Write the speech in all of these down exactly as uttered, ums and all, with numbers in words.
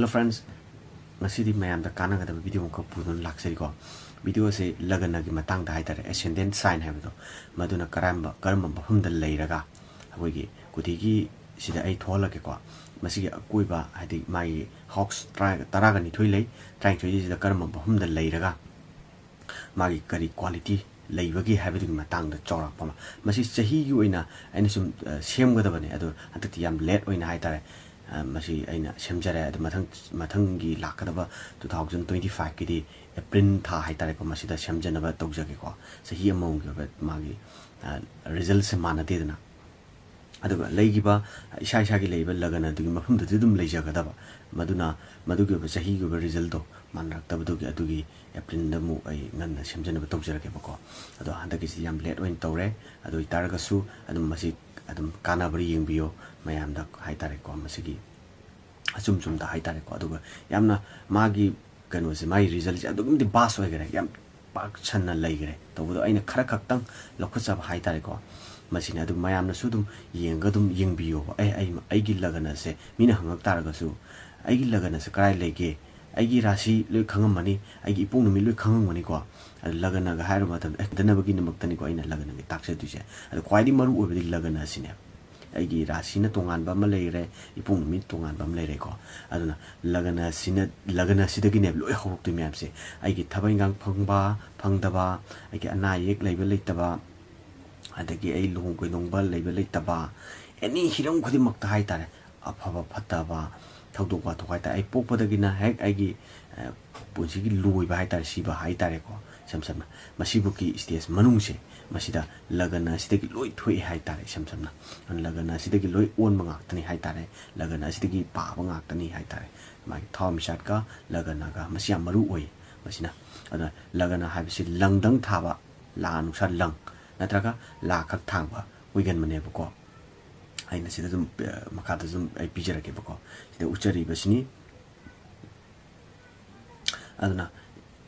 Hello friends, ꯉꯁꯤꯗꯤ ꯃꯌꯥꯝꯗ ꯀꯥꯟꯅꯒꯗꯕ ꯚꯤꯗꯤꯑꯣ ꯑꯃꯈꯛ ꯄꯨꯗꯨꯅ ꯂꯥꯛꯆꯔꯤꯀꯣ꯫ ꯚꯤꯗꯤꯑꯣ ꯑꯁꯤ ꯂꯒꯅꯒꯤ ꯃꯇꯥꯡꯗ ꯍꯥꯏꯇꯥꯔꯦ, ascendant sign ꯍꯥꯏꯕꯗꯣ, ꯃꯗꯨꯅ ꯀꯔꯝꯕ, ꯀꯔꯝꯕ ꯃꯐꯝꯗ ꯂꯩꯔꯒ, ꯑꯩꯈꯣꯏꯒꯤ ꯀꯨꯊꯤꯒꯤ ꯁꯤꯗ ꯑꯩ ꯊꯣꯛꯍꯜꯂꯛꯀꯦꯀꯣ꯫ ꯃꯁꯤꯒꯤ ꯑꯀꯣꯏꯕ, ꯍꯥꯏꯗꯤ ꯃꯥꯒꯤ ꯍꯥꯎꯁ ꯇꯔꯥ, ꯇꯔꯥꯒ ꯅꯤꯊꯣꯏ ꯂꯩ, ꯇꯔꯥꯅꯤꯊꯣꯏꯁꯤꯗ ꯀꯔꯝꯕ ꯃꯐꯝꯗ ꯂꯩꯔꯒ ꯃꯥꯒꯤ ꯀꯔꯤ ꯀ꯭ꯋꯥꯂꯤꯇꯤ ꯂꯩꯕꯒꯦ ꯍꯥꯏꯕꯗꯨꯒꯤ ꯃꯇꯥꯡꯗ ꯆꯥꯎꯔꯥꯛꯄ ꯑꯃ꯫ ꯃꯁꯤ ꯆꯍꯤꯒꯤ ꯑꯣꯏꯅ ꯑꯩꯅ ꯁꯨꯝ, ꯑ, ꯁꯦꯝꯒꯗꯕꯅꯤ, ꯑꯗꯣ ꯍꯟꯗꯛꯇꯤ ꯌꯥꯝ ꯂꯦꯠ ꯑꯣꯏꯅ ꯍꯥꯏꯇꯥꯔꯦ, ꯑ, ꯃꯁꯤ ꯑꯩꯅ ꯁꯦꯝꯖꯔꯦ꯫ ꯑꯗꯣ ꯃꯊꯪ, ꯃꯊꯪꯒꯤ ꯂꯥꯛꯀꯗꯕ two thousand twenty five ꯀꯤꯗꯤ ꯑꯦꯄ꯭ꯔꯤꯜ ꯊꯥ ꯍꯥꯏꯇꯥꯔꯦꯀꯣ, ꯃꯁꯤꯗ ꯁꯦꯝꯖꯅꯕ ꯇꯧꯖꯒꯦꯀꯣ꯫ ꯆꯍꯤ ꯑꯃꯃꯝꯒꯤ ꯑꯣꯏꯕ ꯃꯥꯒꯤ, ꯑ, ꯔꯤꯖꯜꯁꯦ ꯃꯥꯟꯅꯗꯦꯗꯅ꯫ ꯑꯗꯨꯒ ꯂꯩꯈꯤꯕ ꯏꯁꯥ ꯏꯁꯥꯒꯤ ꯂꯩꯔꯤꯕ ꯂꯒꯅꯗꯨꯒꯤ ꯃꯐꯝꯗꯨꯗꯤ ꯑꯗꯨꯝ ꯂꯩꯖꯒꯗꯕ꯫ ꯃꯗꯨꯅ ꯃꯗꯨꯒꯤ ꯑꯣꯏꯕ ꯆꯍꯤꯒꯤ ꯑꯣꯏꯕ ꯔꯤꯖꯜꯗꯣ ꯃꯥꯟꯅꯔꯛꯇꯕꯗꯨꯒꯤ, ꯑꯗꯨꯒꯤ ꯑꯦꯄ꯭ꯔꯤꯜꯗ ꯑꯃꯨꯛ ꯑꯩ ꯉꯟꯅ ꯁꯦꯝꯖꯅꯕ ꯇꯧꯖꯔꯛꯀꯦꯕꯀꯣ꯫ ꯑꯗꯣ ꯍꯟꯗꯛꯀꯤꯁꯤ ꯌꯥꯝ ꯂꯦꯠ ꯑꯣꯏꯅ ꯇꯧꯔꯦ꯫ ꯑꯗꯨ ꯑꯣꯏꯇꯥꯔꯒꯁꯨ ꯑꯗꯨꯝ ꯃꯁꯤ ꯑꯗꯨꯝ ꯀꯥꯟꯅꯕ꯭ꯔꯥ ꯌꯦꯡꯕꯤꯌꯣ ꯃꯌꯥꯝꯗ ꯍꯥꯏꯇꯥꯔꯦꯀꯣ꯫ ꯃꯁꯤꯒꯤ ꯑꯆꯨꯝ ꯆꯨꯝꯗ ꯍꯥꯏꯇꯥꯔꯦꯀꯣ꯫ ꯑꯗꯨꯒ ꯌꯥꯝꯅ ꯃꯥꯒꯤ ꯀꯩꯅꯣꯁꯦ, ꯃꯥꯒꯤ ꯔꯤꯖꯜꯁꯦ ꯑꯗꯨꯛꯀꯤ ꯃꯇꯤꯛ ꯚꯥꯁ ꯑꯣꯏꯈꯔꯦ, ꯌꯥꯝ ꯄꯥꯛ ꯁꯟꯅ ꯂꯩꯈꯔꯦ꯫ ꯇꯧꯕꯗꯣ ꯑꯩꯅ ꯈꯔ ꯈꯛꯇꯪ ꯂꯧꯈꯠꯆꯕ ꯍꯥꯏꯇꯥꯔꯦꯀꯣ꯫ ꯃꯁꯤꯅꯤ꯫ ꯑꯗꯨ ꯃꯌꯥꯝꯅꯁꯨ ꯑꯗꯨꯝ ꯌꯦꯡꯉꯒ ꯑꯗꯨꯝ ꯌꯦꯡꯕꯤꯌꯣꯕ꯫ ꯑꯦ, ꯑꯩ, ꯑꯩꯒꯤ ꯂꯒꯅꯁꯦ ꯃꯤꯅ ꯍꯪꯉꯛ ꯇꯥꯔꯒꯁꯨ, "ꯑꯩꯒꯤ ꯂꯒꯅꯁꯦ ꯀꯗꯥꯏ ꯂꯩꯒꯦ?" ꯑꯩꯒꯤ ꯔꯥꯁꯤ ꯂꯣꯏ ꯈꯪꯉꯝꯃꯅꯤ, ꯑꯩꯒꯤ ꯏꯄꯣꯛ ꯅꯨꯃꯤꯠ ꯂꯣꯏ ꯈꯪꯉꯝꯒꯅꯤꯀꯣ꯫ ꯑꯗꯨ ꯂꯒꯅꯒ ꯍꯥꯏꯔꯨꯕ ꯃꯇꯝꯗ, ꯑꯦ, ꯗꯅꯕꯒꯤꯗꯃꯛꯇꯅꯤꯀꯣ ꯑꯩꯅ ꯂꯒꯅꯒꯤ ꯇꯥꯛꯆꯗꯣꯏꯁꯦ꯫ ꯑꯗꯣ ꯈ꯭ꯋꯥꯏꯗꯒꯤ ꯃꯔꯨ ꯑꯣꯏꯕꯗꯤ ꯂꯒꯅꯁꯤꯅꯦꯕ꯫ ꯑꯩꯒꯤ ꯔꯥꯁꯤꯅ ꯇꯣꯉꯥꯟꯕ ꯑꯃ ꯂꯩꯔꯦ, ꯏꯄꯣꯛ ꯅꯨꯃꯤꯠ ꯇꯣꯉꯥꯟꯕ ꯑꯃ ꯂꯩꯔꯦꯀꯣ꯫ ꯑꯗꯨꯅ ꯂꯒꯅꯁꯤꯅ, ꯂꯒꯅꯁꯤꯗꯒꯤꯅꯦꯕ ꯂꯣꯏ ꯍꯧꯔꯛꯇꯣꯏ ꯃꯌꯥꯝꯁꯦ꯫ ꯑꯩꯒꯤ ꯊꯕꯛ ꯏꯟꯈꯥꯡ ꯐꯪꯕ, ꯐꯪꯗꯕ, ꯑꯩꯒꯤ ꯑꯅꯥ ꯑꯌꯦꯛ ꯂꯩꯕ ꯂꯩꯇꯕ, ꯑꯗꯒꯤ ꯑꯩ ꯂꯨꯍꯣꯡ ꯀꯩꯗꯣꯡꯕ ꯂꯩꯕ ꯂꯩꯇꯕ, ꯑꯦꯅꯤ ꯍꯤꯔꯝ ꯈꯨꯗꯤꯡꯃꯛꯇ ꯍꯥꯏꯇꯥꯔꯦ, ꯑꯐꯕ ꯐꯠꯇꯕ, ꯊꯧꯗꯣꯛ ꯋꯥꯊꯣꯛ ꯍꯥꯏꯇꯥꯔꯦ, ꯑꯩ ꯄꯣꯛꯄꯗꯒꯤꯅ ꯍꯦꯛ ꯑꯩꯒꯤ, ꯑ, ꯄꯨꯟꯁꯤꯒꯤ ꯂꯣꯏꯕ ꯍꯥꯏꯇꯥꯔꯦ, ꯁꯤꯕ ꯍꯥꯏꯇꯥꯔꯦꯀꯣ, ꯏꯁꯝ ꯁꯝꯅ ꯃꯁꯤꯕꯨꯛꯀꯤ ꯁ꯭ꯇꯦꯖ ꯃꯅꯨꯡꯁꯦ, ꯃꯁꯤꯗ ꯂꯒꯅ ꯑꯁꯤꯗꯒꯤ ꯂꯣꯏ ꯊꯣꯛꯑꯦ ꯍꯥꯏꯇꯥꯔꯦ꯫ ꯏꯁꯝ ꯁꯝꯅ ꯂꯒꯅ ꯑꯁꯤꯗꯒꯤ ꯂꯣꯏ ꯑꯣꯟꯕ ꯉꯥꯛꯇꯅꯤ ꯍꯥꯏꯇꯥꯔꯦ, ꯂꯒꯅ ꯑꯁꯤꯗꯒꯤ ꯄꯥꯕ ꯉꯥꯛꯇꯅꯤ ꯍꯥꯏꯇꯥꯔꯦ꯫ ꯃꯥꯒꯤ ꯊꯋꯥꯟꯃꯤꯆꯥꯛꯀ ꯂꯒꯅꯒ ꯃꯁꯤ ꯌꯥꯝ ꯃꯔꯨ ꯑꯣꯏ꯫ ꯃꯁꯤꯅ, ꯑꯗꯨꯅ ꯂꯒꯅ ꯍꯥꯏꯕꯁꯤ ꯂꯪꯗꯪ ꯊꯥꯕ, ꯂꯥ ꯅꯨꯡꯁꯥ ꯂꯪ ꯅꯠꯇ꯭ꯔꯒ ꯂꯥ ꯈꯛ ꯊꯥꯡꯕ ꯑꯣꯏꯒꯟꯕꯅꯦꯕꯀꯣ꯫ ꯑꯩꯅ ꯁꯤꯗ ꯑꯗꯨꯝ, ꯑ, ꯃꯈꯥꯗ ꯑꯗꯨꯝ ꯑꯩ ꯄꯤꯖꯔꯛꯀꯦꯕꯀꯣ꯫ ꯁꯤꯗ ꯎꯠꯆꯔꯤꯕꯁꯤꯅꯤ꯫ ꯑꯗꯨꯅ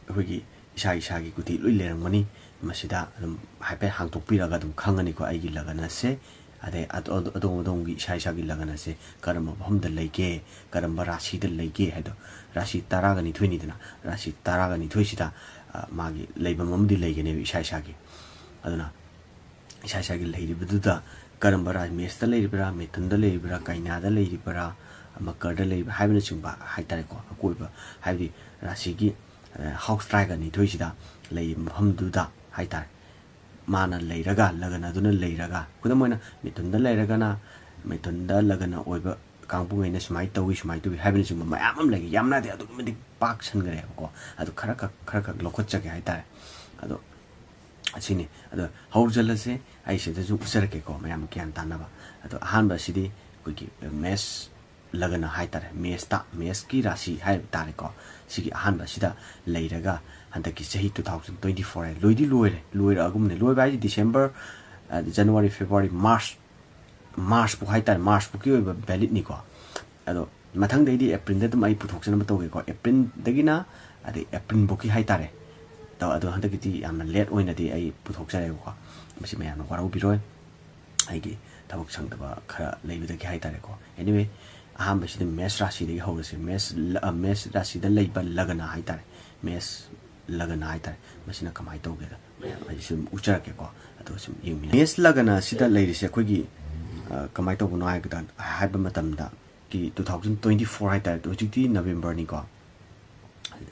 ꯑꯩꯈꯣꯏꯒꯤ ꯏꯁꯥ ꯏꯁꯥꯒꯤ ꯀꯨꯊꯤ ꯂꯣꯏ ꯂꯩꯔꯝꯒꯅꯤ꯫ ꯃꯁꯤꯗ ꯑꯗꯨꯝ ꯍꯥꯏꯐꯦꯠ ꯍꯥꯡꯗꯣꯛꯄꯤꯔꯒ ꯑꯗꯨꯝ ꯈꯪꯒꯅꯤꯀꯣ, ꯑꯩꯒꯤ ꯂꯒꯅꯁꯦ ꯑꯗꯩ ꯑꯗꯣ-, ꯑꯗꯣ-, ꯑꯗꯣꯝ ꯑꯗꯣꯝꯒꯤ ꯏꯁꯥ ꯏꯁꯥꯒꯤ ꯂꯒꯅꯁꯦ ꯀꯔꯝꯕ ꯃꯐꯝꯗ ꯂꯩꯒꯦ, ꯀꯔꯝꯕ ꯔꯥꯁꯤꯗ ꯂꯩꯒꯦ ꯍꯥꯏꯗꯣ, ꯔꯥꯁꯤ ꯇꯔꯥꯒ ꯅꯤꯊꯣꯏꯅꯤꯗꯅ, ꯔꯥꯁꯤ ꯇꯔꯥꯒ ꯅꯤꯊꯣꯏꯁꯤꯗ, ꯑ, ꯃꯥꯒꯤ ꯂꯩꯐꯝ ꯑꯃꯗꯤ ꯂꯩꯒꯅꯦꯕ ꯏꯁꯥ ꯏꯁꯥꯒꯤ꯫ ꯑꯗꯨꯅ ꯏꯁꯥ ꯏꯁꯥꯒꯤ ꯂꯩꯔꯤꯕꯗꯨꯗ ꯀꯔꯝꯕ ꯔꯥ-, ꯃꯦꯁꯇ ꯂꯩꯔꯤꯕ꯭ꯔꯥ, ꯃꯤꯊꯨꯟꯗ ꯂꯩꯔꯤꯕ꯭ꯔꯥ, ꯀꯩꯅꯥꯗ ꯂꯩꯔꯤꯕ꯭ꯔꯥ, ꯃꯀꯔꯗ ꯂꯩꯔꯤꯕ꯭ꯔꯥ ꯍꯥꯏꯕꯅꯆꯤꯡꯕ ꯍꯥꯏꯇꯥꯔꯦꯀꯣ, ꯑꯀꯣꯏꯕ ꯍꯥꯏꯕꯗꯤ ꯔꯥꯁꯤꯒꯤ, ꯑ, ꯍꯥꯎꯁ ꯇꯔꯥꯒ ꯅꯤꯊꯣꯏꯁꯤꯗ ꯂꯩꯔꯤꯕ ꯃꯐꯝꯗꯨꯗ ꯍꯥꯏꯇꯥꯔꯦ꯫ ꯃꯥꯅ ꯂꯩꯔꯒ, ꯂꯒꯅꯗꯨꯅ ꯂꯩꯔꯒ, ꯈꯨꯗꯝ ꯑꯣꯏꯅ ꯃꯤꯊꯨꯟꯗ ꯂꯩꯔꯒꯅ, ꯃꯤꯊꯨꯟꯗ ꯂꯒꯅ ꯑꯣꯏꯕ ꯀꯥꯡꯕꯨꯉꯩꯅ ꯁꯨꯃꯥꯏꯅ ꯇꯧꯏ, ꯁꯨꯃꯥꯏꯅ ꯇꯧꯏ ꯍꯥꯏꯕꯅꯆꯤꯡꯕ ꯃꯌꯥꯝ ꯑꯃ ꯂꯩꯒꯦ꯫ ꯌꯥꯝꯅꯗꯤ ꯑꯗꯨꯛꯀꯤ ꯃꯇꯤꯛ ꯄꯥꯛ ꯁꯟꯈ꯭ꯔꯦꯕꯀꯣ꯫ ꯑꯗꯨ ꯈꯔ ꯈꯛ, ꯈꯔ ꯈꯛ ꯂꯧꯈꯠꯆꯒꯦ ꯍꯥꯏꯇꯥꯔꯦ꯫ ꯑꯗꯣ ꯑꯁꯤꯅꯤ꯫ ꯑꯗꯣ ꯍꯧꯖꯤꯜꯂꯁꯦ, ꯑꯩ ꯁꯤꯗꯁꯨ ꯎꯠꯆꯔꯛꯀꯦꯀꯣ, ꯃꯌꯥꯝ ꯒ꯭ꯌꯥꯟ ꯇꯥꯅꯕ꯫ ꯑꯗꯣ ꯑꯍꯥꯟꯕ ꯑꯁꯤꯗꯤ ꯑꯩꯈꯣꯏꯒꯤ ꯃꯦꯁ ꯂꯒꯅ ꯍꯥꯏꯇꯥꯔꯦ, ꯃꯦꯁꯇ, ꯃꯦꯁꯀꯤ ꯔꯥꯁꯤ ꯍꯥꯏꯕ ꯇꯥꯔꯦꯀꯣ꯫ ꯁꯤꯒꯤ ꯑꯍꯥꯟꯕ ꯑꯁꯤꯗ ꯂꯩꯔꯒ ꯍꯟꯗꯛꯀꯤ ꯆꯍꯤ two thousand twenty four ꯍꯥꯏ ꯂꯣꯏꯗꯤ ꯂꯣꯏꯔꯦ, ꯂꯣꯏꯔꯛꯑꯒꯨꯝꯅꯦ꯫ ꯂꯣꯏꯕ ꯍꯥꯏꯁꯦ December, ꯑ, January, February, March, March ꯐꯥꯎ ꯍꯥꯏꯇꯥꯔꯦ, March ꯐꯥꯎꯀꯤ ꯑꯣꯏꯕ validꯅꯤꯀꯣ꯫ ꯑꯗꯣ ꯃꯊꯪꯗꯩꯗꯤ Aprilꯗ ꯑꯗꯨꯝ ꯑꯩ ꯄꯨꯊꯣꯛꯆꯅꯕ ꯇꯧꯒꯦꯀꯣ꯫ Aprilꯗꯒꯤꯅ ꯑꯗꯩ Aprilꯐꯥꯎꯀꯤ ꯍꯥꯏꯇꯥꯔꯦ꯫ ꯇꯧ-, ꯑꯗꯣ ꯍꯟꯗꯛꯀꯤꯗꯤ ꯌꯥꯝꯅ late ꯑꯣꯏꯅꯗꯤ ꯑꯩ ꯄꯨꯊꯣꯛꯆꯔꯦꯕꯀꯣ꯫ ꯃꯁꯤ ꯃꯌꯥꯝꯅ ꯋꯥꯔꯧꯕꯤꯔꯣꯏ꯫ ꯑꯩꯒꯤ ꯊꯕꯛ ꯁꯪꯗꯕ ꯈꯔ ꯂꯩꯕꯗꯒꯤ ꯍꯥꯏꯇꯥꯔꯦꯀꯣ꯫ Anyway, ꯑꯍꯥꯟꯕꯁꯤꯗ ꯃꯦꯁ ꯔꯥꯁꯤꯗꯒꯤ ꯍꯧꯔꯁꯦ꯫ ꯃꯦꯁ ꯂ-, ꯑ, ꯃꯦꯁ ꯔꯥꯁꯤꯗ ꯂꯩꯕ ꯂꯒꯅ ꯍꯥꯏꯇꯥꯔꯦ꯫ ꯃꯦꯁ ꯂꯒꯅ ꯍꯥꯏꯇꯥꯔꯦ꯫ ꯃꯁꯤꯅ ꯀꯃꯥꯏꯅ ꯇꯧꯒꯦꯗ ꯃꯌꯥꯝ ꯑꯩ ꯁꯨꯝ ꯎꯠꯆꯔꯛꯀꯦꯀꯣ꯫ ꯑꯗꯣ ꯁꯨꯝ ꯌꯦꯡꯃꯤꯟꯅ-, ꯃꯦꯁ ꯂꯒꯅ ꯑꯁꯤꯗ ꯂꯩꯔꯤꯁꯦ ꯑꯩꯈꯣꯏꯒꯤ, ꯑ, ꯀꯃꯥꯏꯅ ꯇꯧꯕꯅꯣ ꯍꯥꯏꯕꯗ, ꯍꯥꯏꯕ ꯃꯇꯝꯗ ꯀꯤ two thousand twenty four ꯍꯥꯏꯇꯥꯔꯦ꯫ ꯍꯧꯖꯤꯛꯇꯤ Novemberꯅꯤꯀꯣ꯫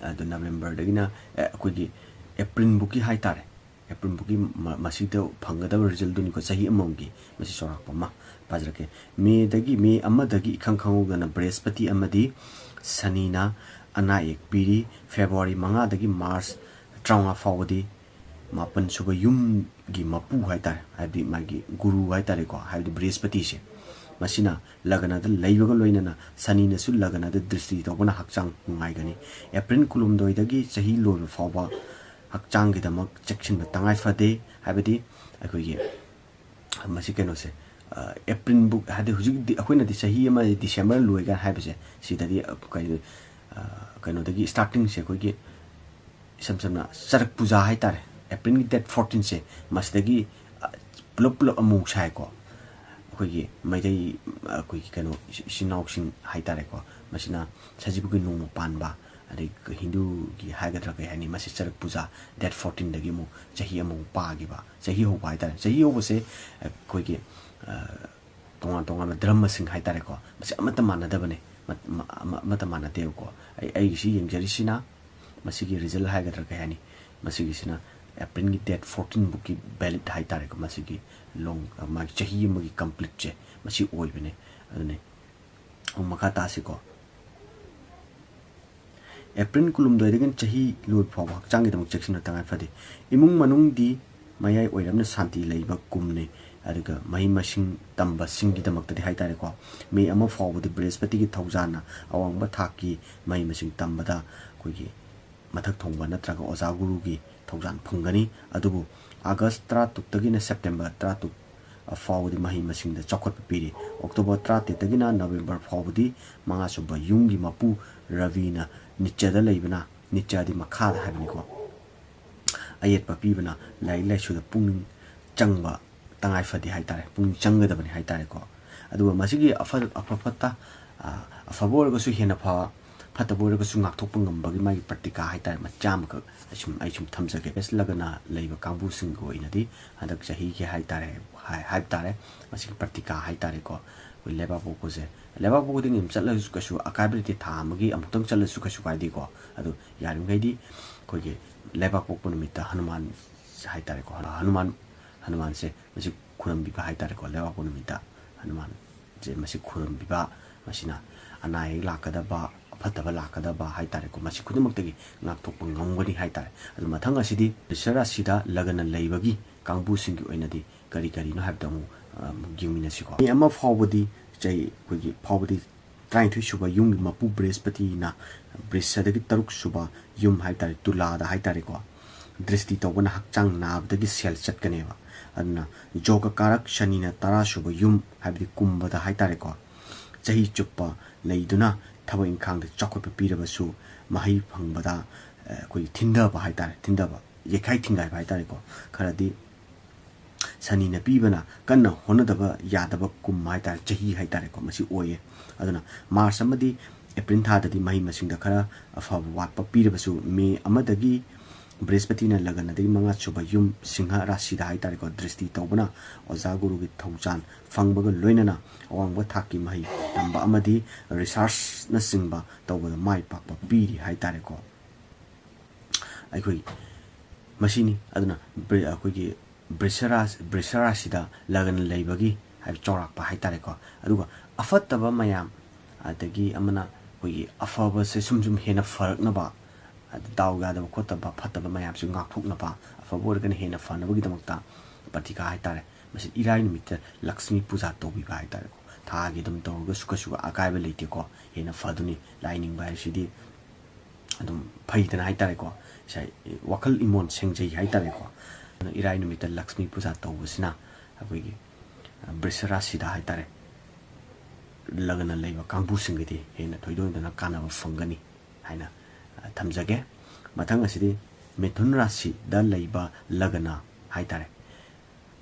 ꯑꯗꯣ Novemberꯗꯒꯤꯅ, ꯑꯦ, ꯑꯩꯈꯣꯏꯒꯤ Aprilꯐꯥꯎꯀꯤ ꯍꯥꯏꯇꯥꯔꯦ꯫ Aprilꯐꯥꯎꯀꯤ ꯃ-, ꯃꯁꯤꯗ ꯐꯪꯒꯗꯕ resultꯗꯨꯅꯤꯀꯣ, ꯆꯍꯤ ꯑꯃꯃꯝꯒꯤ꯫ ꯃꯁꯤ ꯆꯥꯎꯔꯥꯛꯄ ꯑꯃ ꯄꯥꯖꯔꯛꯀꯦ꯫ Mayꯗꯒꯤ, May ꯑꯃꯗꯒꯤ ꯏꯈꯪ ꯈꯪꯍꯧꯗꯅ ꯕ꯭ꯔꯦꯍꯁꯄꯇꯤ ꯑꯃꯗꯤ ꯁꯅꯤꯅ ꯑꯅꯥ ꯑꯌꯦꯛ ꯄꯤꯔꯤ꯫ February ꯃꯉꯥꯗꯒꯤ March ꯇꯔꯥꯃꯉꯥ ꯐꯥꯎꯕꯗꯤ ꯃꯥꯄꯟ ꯁꯨꯕ ꯌꯨꯝꯒꯤ ꯃꯄꯨ ꯍꯥꯏꯇꯥꯔꯦ, ꯍꯥꯏꯕꯗꯤ ꯃꯥꯒꯤ ꯒꯨꯔꯨ ꯍꯥꯏꯇꯥꯔꯦꯀꯣ, ꯍꯥꯏꯕꯗꯤ ꯕ꯭ꯔꯤꯍꯁꯄꯇꯤꯁꯦ, ꯃꯁꯤꯅ ꯂꯒꯅꯗ ꯂꯩꯕꯒ ꯂꯣꯏꯅꯅ ꯁꯅꯤꯅꯁꯨ ꯂꯒꯅꯗ ꯗ꯭ꯔꯤꯁꯇꯤ ꯇꯧꯕꯅ ꯍꯛꯆꯥꯡ ꯅꯨꯡꯉꯥꯏꯒꯅꯤ꯫ April ꯀꯨꯟꯍꯨꯝꯗꯣꯏꯗꯒꯤ ꯆꯍꯤ ꯂꯣꯏꯕ ꯐꯥꯎꯕ ꯍꯛꯆꯥꯡꯒꯤꯗꯃꯛ ꯆꯦꯛꯁꯤꯟꯕ ꯇꯉꯥꯏ ꯐꯗꯦ꯫ ꯍꯥꯏꯕꯗꯤ ꯑꯩꯈꯣꯏꯒꯤ ꯃꯁꯤ ꯀꯩꯅꯣꯁꯦ, ꯑ, Aprilꯕꯨ, ꯍꯥꯏꯗꯤ ꯍꯧꯖꯤꯛ ꯗꯤ-, ꯑꯩꯈꯣꯏꯅꯗꯤ ꯆꯍꯤ ꯑꯃ December ꯂꯣꯏꯒ ꯍꯥꯏꯕꯁꯦ, ꯁꯤꯗꯗꯤ, ꯑ, ꯀꯩ-, ꯑ, ꯀꯩꯅꯣꯗꯒꯤ startingꯁꯦ ꯑꯩꯈꯣꯏꯒꯤ ꯏꯁꯝ ꯁꯝꯅ ꯆꯔꯛ ꯄꯨꯖꯥ ꯍꯥꯏꯇꯥꯔꯦ, Aprilꯒꯤ date fourteenꯁꯦ, ꯃꯁꯤꯗꯒꯤ, ꯑ, ꯄꯨꯂꯞ ꯄꯨꯂꯞ ꯑꯃꯨꯛ ꯁꯥꯏꯀꯣ꯫ ꯑꯩꯈꯣꯏꯒꯤ ꯃꯩꯇꯩ, ꯑꯩꯈꯣꯏꯒꯤ ꯀꯩꯅꯣ, ꯏꯆꯤꯟ ꯏꯅꯥꯎꯁꯤꯡ ꯍꯥꯏꯇꯥꯔꯦꯀꯣ, ꯃꯁꯤꯅ ꯁꯖꯤꯕꯨꯒꯤ ꯅꯣꯡꯃ ꯄꯥꯟꯕ, ꯑꯗꯩ ꯍꯤꯟꯗꯨꯒꯤ ꯍꯥꯏꯒꯗ꯭ꯔꯥ ꯀꯩ ꯍꯥꯏꯅꯤ, ꯃꯁꯤ ꯆꯔꯛ ꯄꯨꯖꯥ date fourteen ꯗꯒꯤ ꯑꯃꯨꯛ ꯆꯍꯤ ꯑꯃꯃꯨꯛ ꯄꯥꯈꯤꯕ, ꯆꯍꯤ ꯍꯧꯕ ꯍꯥꯏꯇꯥꯔꯦ꯫ ꯆꯍꯤ ꯍꯧꯕꯁꯦ ꯑꯩꯈꯣꯏꯒꯤ ꯇꯣꯉꯥꯟ ꯇꯣꯉꯥꯟꯕ ꯙꯔꯃꯁꯤꯡ ꯍꯥꯏꯇꯥꯔꯦꯀꯣ, ꯃꯁꯤ ꯑꯃꯠꯇ ꯃꯥꯟꯅꯗꯕꯅꯦ, ꯑꯃꯠꯇ ꯃꯥꯟꯅꯗꯦꯕꯀꯣ꯫ ꯑꯩ ꯑꯩꯒꯤꯁꯤ ꯌꯦꯡꯖꯔꯤꯁꯤꯅ ꯃꯁꯤꯒꯤ result ꯍꯥꯏꯒꯗ꯭ꯔꯥ ꯀꯩ ꯍꯥꯏꯅꯤ, ꯃꯁꯤꯒꯤꯁꯤꯅ April ꯒꯤ date fourteen ꯐꯥꯎꯒꯤ valid ꯍꯥꯏꯇꯥꯔꯦꯀꯣ꯫ ꯃꯁꯤꯒꯤ ꯂꯣꯡ, ꯃꯥꯒꯤ ꯆꯍꯤ ꯑꯃꯒꯤ complete ꯁꯦ ꯃꯁꯤ ꯑꯣꯏꯕꯅꯦ꯫ ꯑꯗꯨꯅꯦ, ꯑꯃꯨꯛ ꯃꯈꯥ ꯇꯥꯁꯤꯀꯣ꯫ April ꯀꯨꯟꯍꯨꯝꯗꯣꯏꯗꯒꯤꯅ ꯆꯍꯤ ꯂꯣꯏꯕ ꯐꯥꯎꯕ ꯍꯛꯆꯥꯡꯒꯤꯗꯃꯛ ꯆꯦꯛꯁꯤꯟꯕ ꯇꯉꯥꯏ ꯐꯗꯦ꯫ ꯏꯃꯨꯡ ꯃꯅꯨꯡꯗꯤ ꯃꯌꯥꯏ ꯑꯣꯏꯔꯞꯅ ꯁꯥꯟꯇꯤ ꯂꯩꯕ ꯀꯨꯝꯅꯤ꯫ ꯑꯗꯨꯒ ꯃꯍꯩ ꯃꯁꯤꯡ ꯇꯝꯕꯁꯤꯡꯒꯤꯗꯃꯛꯇꯗꯤ ꯍꯥꯏꯇꯥꯔꯦꯀꯣ, May ꯑꯃ ꯐꯥꯎꯕꯗꯤ ꯕ꯭ꯔꯍꯁꯄꯇꯤꯒꯤ ꯊꯧꯖꯥꯜꯅ ꯑꯋꯥꯡꯕ ꯊꯥꯛꯀꯤ ꯃꯍꯩ ꯃꯁꯤꯡ ꯇꯝꯕꯗ ꯑꯩꯈꯣꯏꯒꯤ ꯃꯊꯛ ꯊꯣꯡꯕ ꯅꯠꯇ꯭ꯔꯒ ꯑꯣꯖꯥ ꯒꯨꯔꯨꯒꯤ ꯊꯧꯖꯥꯜ ꯐꯪꯒꯅꯤ꯫ ꯑꯗꯨꯕꯨ August ꯇꯔꯥꯇꯔꯨꯛꯇꯒꯤꯅ September ꯇꯔꯥꯇꯔꯨꯛ ꯐꯥꯎꯕꯗꯤ ꯃꯍꯩ ꯃꯁꯤꯡꯗ ꯆꯥꯎꯈꯠꯄ ꯄꯤꯔꯤ꯫ October ꯇꯔꯥꯇꯔꯦꯠꯇꯒꯤꯅ November ꯐꯥꯎꯕꯗꯤ ꯃꯉꯥꯁꯨꯕ ꯌꯨꯝꯒꯤ ꯃꯄꯨ ꯔꯕꯤꯅ ꯅꯤꯆꯗ ꯂꯩꯕꯅ, ꯅꯤꯆꯗꯤ ꯃꯈꯥꯗ ꯍꯥꯏꯕꯅꯤꯀꯣ, ꯑꯌꯦꯠꯄ ꯄꯤꯕꯅ ꯂꯥꯏꯔꯤꯛ ꯂꯥꯏꯁꯨꯗ ꯄꯨꯛꯅꯤꯡ ꯆꯪꯕ ꯇꯉꯥꯏ ꯐꯗꯦ ꯍꯥꯏꯇꯥꯔꯦ, ꯄꯨꯛꯅꯤꯡ ꯆꯪꯒꯗꯕꯅꯤ ꯍꯥꯏꯇꯥꯔꯦꯀꯣ꯫ ꯑꯗꯨꯒ ꯃꯁꯤꯒꯤ ꯑꯐ-, ꯑꯐ ꯐꯠꯇ, ꯑ, ꯑꯐꯕ ꯑꯣꯏꯔꯒꯁꯨ ꯍꯦꯟꯅ ꯐꯕ, ꯐꯠꯇꯕ ꯑꯣꯏꯔꯒꯁꯨ ꯉꯥꯛꯊꯣꯛꯄ ꯉꯝꯕꯒꯤ ꯃꯥꯒꯤ ꯄ꯭ꯔꯇꯤꯀꯥ ꯍꯥꯏꯇꯥꯔꯦ, ꯃꯆꯥ ꯑꯃꯈꯛ ꯑꯩ ꯁꯨꯝ, ꯑꯩ ꯁꯨꯝ ꯊꯝꯖꯒꯦ꯫ ꯃꯦꯁ ꯂꯒꯅ ꯂꯩꯕ ꯀꯥꯡꯕꯨꯁꯤꯡꯒꯤ ꯑꯣꯏꯅꯗꯤ ꯍꯟꯗꯛ ꯆꯍꯤꯒꯤ ꯍꯥꯏꯇꯥꯔꯦ, ꯍꯥꯏ-, ꯍꯥꯏꯕ ꯇꯥꯔꯦ, ꯃꯁꯤꯒꯤ ꯄ꯭ꯔꯇꯤꯀꯥ ꯍꯥꯏꯇꯥꯔꯦꯀꯣ꯫ ꯑꯩꯈꯣꯏ ꯂꯩꯕꯥꯛ ꯄꯣꯛꯄꯁꯦ, ꯂꯩꯕꯥꯛ ꯄꯣꯛꯄ ꯈꯨꯗꯤꯡꯒꯤ ꯑꯗꯨꯝ ꯆꯠꯂꯁꯨ ꯀꯩꯁꯨ ꯑꯀꯥꯏꯕ ꯂꯩꯇꯦ, ꯊꯥ ꯑꯃꯒꯤ ꯑꯃꯨꯛꯇꯪ ꯆꯠꯂꯁꯨ ꯀꯩꯁꯨ ꯀꯥꯏꯗꯦꯀꯣ꯫ ꯑꯗꯨ ꯌꯥꯔꯤꯃꯈꯩꯗꯤ ꯑꯩꯈꯣꯏꯒꯤ ꯂꯩꯕꯥꯛ ꯄꯣꯛꯄ ꯅꯨꯃꯤꯠꯇ ꯍꯅꯨꯃꯥꯟ ꯍꯥꯏꯇꯥꯔꯦꯀꯣ, ꯍꯅꯨꯃꯥꯟ, ꯍꯅꯨꯃꯥꯟꯁꯦ ꯃꯁꯤ ꯈꯨꯔꯨꯝꯕꯤꯕ ꯍꯥꯏꯇꯥꯔꯦꯀꯣ, ꯂꯩꯕꯥꯛ ꯄꯣꯛꯄ ꯅꯨꯃꯤꯠꯇ ꯍꯅꯨꯃꯥꯟꯁꯦ ꯃꯁꯤ ꯈꯨꯔꯨꯝꯕꯤꯕ, ꯃꯁꯤꯅ ꯑꯅꯥ ꯑꯌꯦꯛ ꯂꯥꯛꯀꯗꯕ, ꯑꯐꯠꯇꯕ ꯂꯥꯛꯀꯗꯕ ꯍꯥꯏꯇꯥꯔꯦꯀꯣ, ꯃꯁꯤ ꯈꯨꯗꯤꯡꯃꯛꯇꯒꯤ ꯉꯥꯛꯊꯣꯛꯄ ꯉꯝꯒꯅꯤ ꯍꯥꯏꯇꯥꯔꯦ꯫ ꯑꯗꯨ ꯃꯊꯪ ꯑꯁꯤꯗꯤ ꯕ꯭ꯔꯤꯁ ꯔꯥꯁꯤꯗ ꯂꯒꯅ ꯂꯩꯕꯒꯤ ꯀꯥꯡꯕꯨꯁꯤꯡꯒꯤ ꯑꯣꯏꯅꯗꯤ ꯀꯔꯤ ꯀꯔꯤꯅꯣ ꯍꯥꯏꯕꯗꯣ ꯑꯃꯨꯛ, ꯑ, ꯑꯃꯨꯛ ꯌꯦꯡꯃꯤꯟꯅꯁꯤꯀꯣ꯫ ꯃꯤ ꯑꯃ ꯐꯥꯎꯕꯗꯤ ꯆꯍꯤ ꯑꯩꯈꯣꯏꯒꯤ ꯐꯥꯎꯕꯗꯤ ꯇꯔꯥꯅꯤꯊꯣꯏ ꯁꯨꯕ ꯌꯨꯝꯒꯤ ꯃꯄꯨ ꯕ꯭ꯔꯤꯍꯁꯄꯇꯤꯅ ꯕ꯭ꯔꯤꯁꯗꯒꯤ ꯇꯔꯨꯛ ꯁꯨꯕ ꯌꯨꯝ ꯍꯥꯏꯇꯥꯔꯦ, ꯇꯨꯂꯥꯗ ꯍꯥꯏꯇꯥꯔꯦꯀꯣ, ꯗ꯭ꯔꯤꯁꯇꯤ ꯇꯧꯕꯅ ꯍꯛꯆꯥꯡ ꯅꯥꯕꯗꯒꯤ ꯁꯦꯜ ꯆꯠꯀꯅꯦꯕ꯫ ꯑꯗꯨꯅ ꯌꯣꯒ ꯀꯥꯔꯛ ꯁꯅꯤꯅ ꯇꯔꯥ ꯁꯨꯕ ꯌꯨꯝ ꯍꯥꯏꯕꯗꯤ ꯀꯨꯝꯕꯗ ꯍꯥꯏꯇꯥꯔꯦꯀꯣ, ꯆꯍꯤ ꯆꯨꯞꯄ ꯂꯩꯗꯨꯅ ꯊꯕꯛ ꯏꯪꯈꯥꯡꯗ ꯆꯥꯎꯈꯠꯄ ꯄꯤꯔꯕꯁꯨ ꯃꯍꯩ ꯐꯪꯕꯗ, ꯑ, ꯑꯩꯈꯣꯏꯒꯤ ꯊꯤꯟꯊꯕ ꯍꯥꯏꯇꯥꯔꯦ, ꯊꯤꯟꯊꯕ, ꯌꯩꯈꯥꯏ ꯊꯤꯡꯒꯥꯏꯕ ꯍꯥꯏꯇꯥꯔꯦꯀꯣ, ꯈꯔꯗꯤ ꯁꯅꯤꯅ ꯄꯤꯕꯅ ꯀꯟꯅ ꯍꯣꯠꯅꯗꯕ ꯌꯥꯗꯕ ꯀꯨꯝ ꯍꯥꯏꯇꯥꯔꯦ, ꯆꯍꯤ ꯍꯥꯏꯇꯥꯔꯦꯀꯣ, ꯃꯁꯤ ꯑꯣꯏꯌꯦ꯫ ꯑꯗꯨꯅ ꯃꯥꯔꯆ ꯑꯃꯗꯤ ꯑꯦꯄ꯭ꯔꯤꯜ ꯊꯥꯗꯗꯤ ꯃꯍꯩ ꯃꯁꯤꯡꯗ ꯈꯔ ꯑꯐꯕ ꯋꯥꯠꯄ ꯄꯤꯔꯕꯁꯨ, ꯃꯦ ꯑꯃꯗꯒꯤ ꯕ꯭ꯔꯤꯍꯁꯄꯇꯤꯅ ꯂꯒꯟ ꯑꯗꯒꯤ ꯃꯉꯥ ꯁꯨꯕ ꯌꯨꯝ ꯁꯤꯡꯍ ꯔꯥꯁꯤꯗ ꯍꯥꯏꯇꯥꯔꯦꯀꯣ, ꯗ꯭ꯔꯤꯁꯇꯤ ꯇꯧꯕꯅ ꯑꯣꯖꯥ ꯒꯨꯔꯨꯒꯤ ꯊꯧꯖꯥꯜ ꯐꯪꯕꯒ ꯂꯣꯏꯅꯅ ꯑꯋꯥꯡꯕ ꯊꯥꯛꯀꯤ ꯃꯍꯩ ꯇꯝꯕ ꯑꯃꯗꯤ ꯔꯤꯁꯥꯔꯁꯅꯆꯤꯡꯕ ꯇꯧꯕꯗ ꯃꯥꯏ ꯄꯥꯛꯄ ꯄꯤꯔꯤ ꯍꯥꯏꯇꯥꯔꯦꯀꯣ꯫ ꯑꯩꯈꯣꯏ ꯃꯁꯤꯅꯤ꯫ ꯑꯗꯨꯅ ꯕ꯭ꯔꯤ-, ꯑꯩꯈꯣꯏꯒꯤ ꯕ꯭ꯔꯤꯁ ꯔꯥꯁꯤ, ꯕ꯭ꯔꯤꯁ ꯔꯥꯁꯤꯗ ꯂꯒꯟ ꯂꯩꯕꯒꯤ ꯍꯥꯏꯕ ꯆꯥꯎꯔꯥꯛꯄ ꯍꯥꯏꯇꯥꯔꯦꯀꯣ꯫ ꯑꯗꯨꯒ ꯑꯐꯠꯇꯕ ꯃꯌꯥꯝ, ꯑꯗꯒꯤ ꯑꯃꯅ ꯑꯩꯈꯣꯏꯒꯤ ꯑꯐꯕꯁꯦ ꯁꯨꯝ ꯁꯨꯝ ꯍꯦꯟꯅ ꯐꯔꯛꯅꯕ, ꯑꯗ ꯗꯥꯎ ꯌꯥꯗꯕ ꯈꯣꯠꯇꯕ ꯐꯠꯇꯕ ꯃꯌꯥꯝꯁꯦ ꯉꯥꯛꯊꯣꯛꯅꯕ, ꯑꯐꯕ ꯑꯣꯏꯔꯒꯅ ꯍꯦꯟꯅ ꯐꯅꯕꯒꯤꯗꯃꯛꯇ ꯄ꯭ꯔꯇꯤꯀꯥ ꯍꯥꯏꯇꯥꯔꯦ꯫ ꯃꯁꯤ ꯏꯔꯥꯏ ꯅꯨꯃꯤꯠꯇ ꯂꯛꯁꯃꯤ ꯄꯨꯖꯥ ꯇꯧꯕꯤꯕ ꯍꯥꯏꯇꯥꯔꯦꯀꯣ꯫ ꯊꯥꯒꯤ ꯑꯗꯨꯝ ꯇꯧꯔꯒꯁꯨ ꯀꯩꯁꯨ ꯑꯀꯥꯏꯕ ꯂꯩꯇꯦꯀꯣ꯫ ꯍꯦꯟꯅ ꯐꯗꯨꯅꯤ꯫ ꯂꯥꯏ ꯅꯤꯡꯕ ꯍꯥꯏꯕꯁꯤꯗꯤ ꯑꯗꯨꯝ ꯐꯩꯗꯅ ꯍꯥꯏꯇꯥꯔꯦꯀꯣ꯫ ꯉꯁꯥꯏ ꯋꯥꯈꯜ ꯏꯃꯣꯟ ꯁꯦꯡꯖꯩ ꯍꯥꯏꯇꯥꯔꯦꯀꯣ꯫ ꯑꯗꯨꯅ ꯏꯔꯥꯏ ꯅꯨꯃꯤꯠꯇ ꯂꯛꯁꯃꯤ ꯄꯨꯖꯥ ꯇꯧꯕꯁꯤꯅ ꯑꯩꯈꯣꯏꯒꯤ, ꯑ, ꯕ꯭ꯔꯤꯁ ꯔꯥꯁꯤꯗ ꯍꯥꯏꯇꯥꯔꯦ, ꯂꯒꯅ ꯂꯩꯕ ꯀꯥꯡꯕꯨꯁꯤꯡꯒꯤꯗꯤ ꯍꯦꯟꯅ ꯊꯣꯏꯗꯣꯛ ꯍꯦꯟꯗꯣꯛꯅ ꯀꯥꯟꯅꯕ ꯐꯪꯒꯅꯤ ꯍꯥꯏꯅ, ꯑ, ꯊꯝꯖꯒꯦ꯫ ꯃꯊꯪ ꯑꯁꯤꯗꯤ ꯃꯤꯊꯨꯟ ꯔꯥꯁꯤꯗ ꯂꯩꯕ ꯂꯒꯅ ꯍꯥꯏꯇꯥꯔꯦ,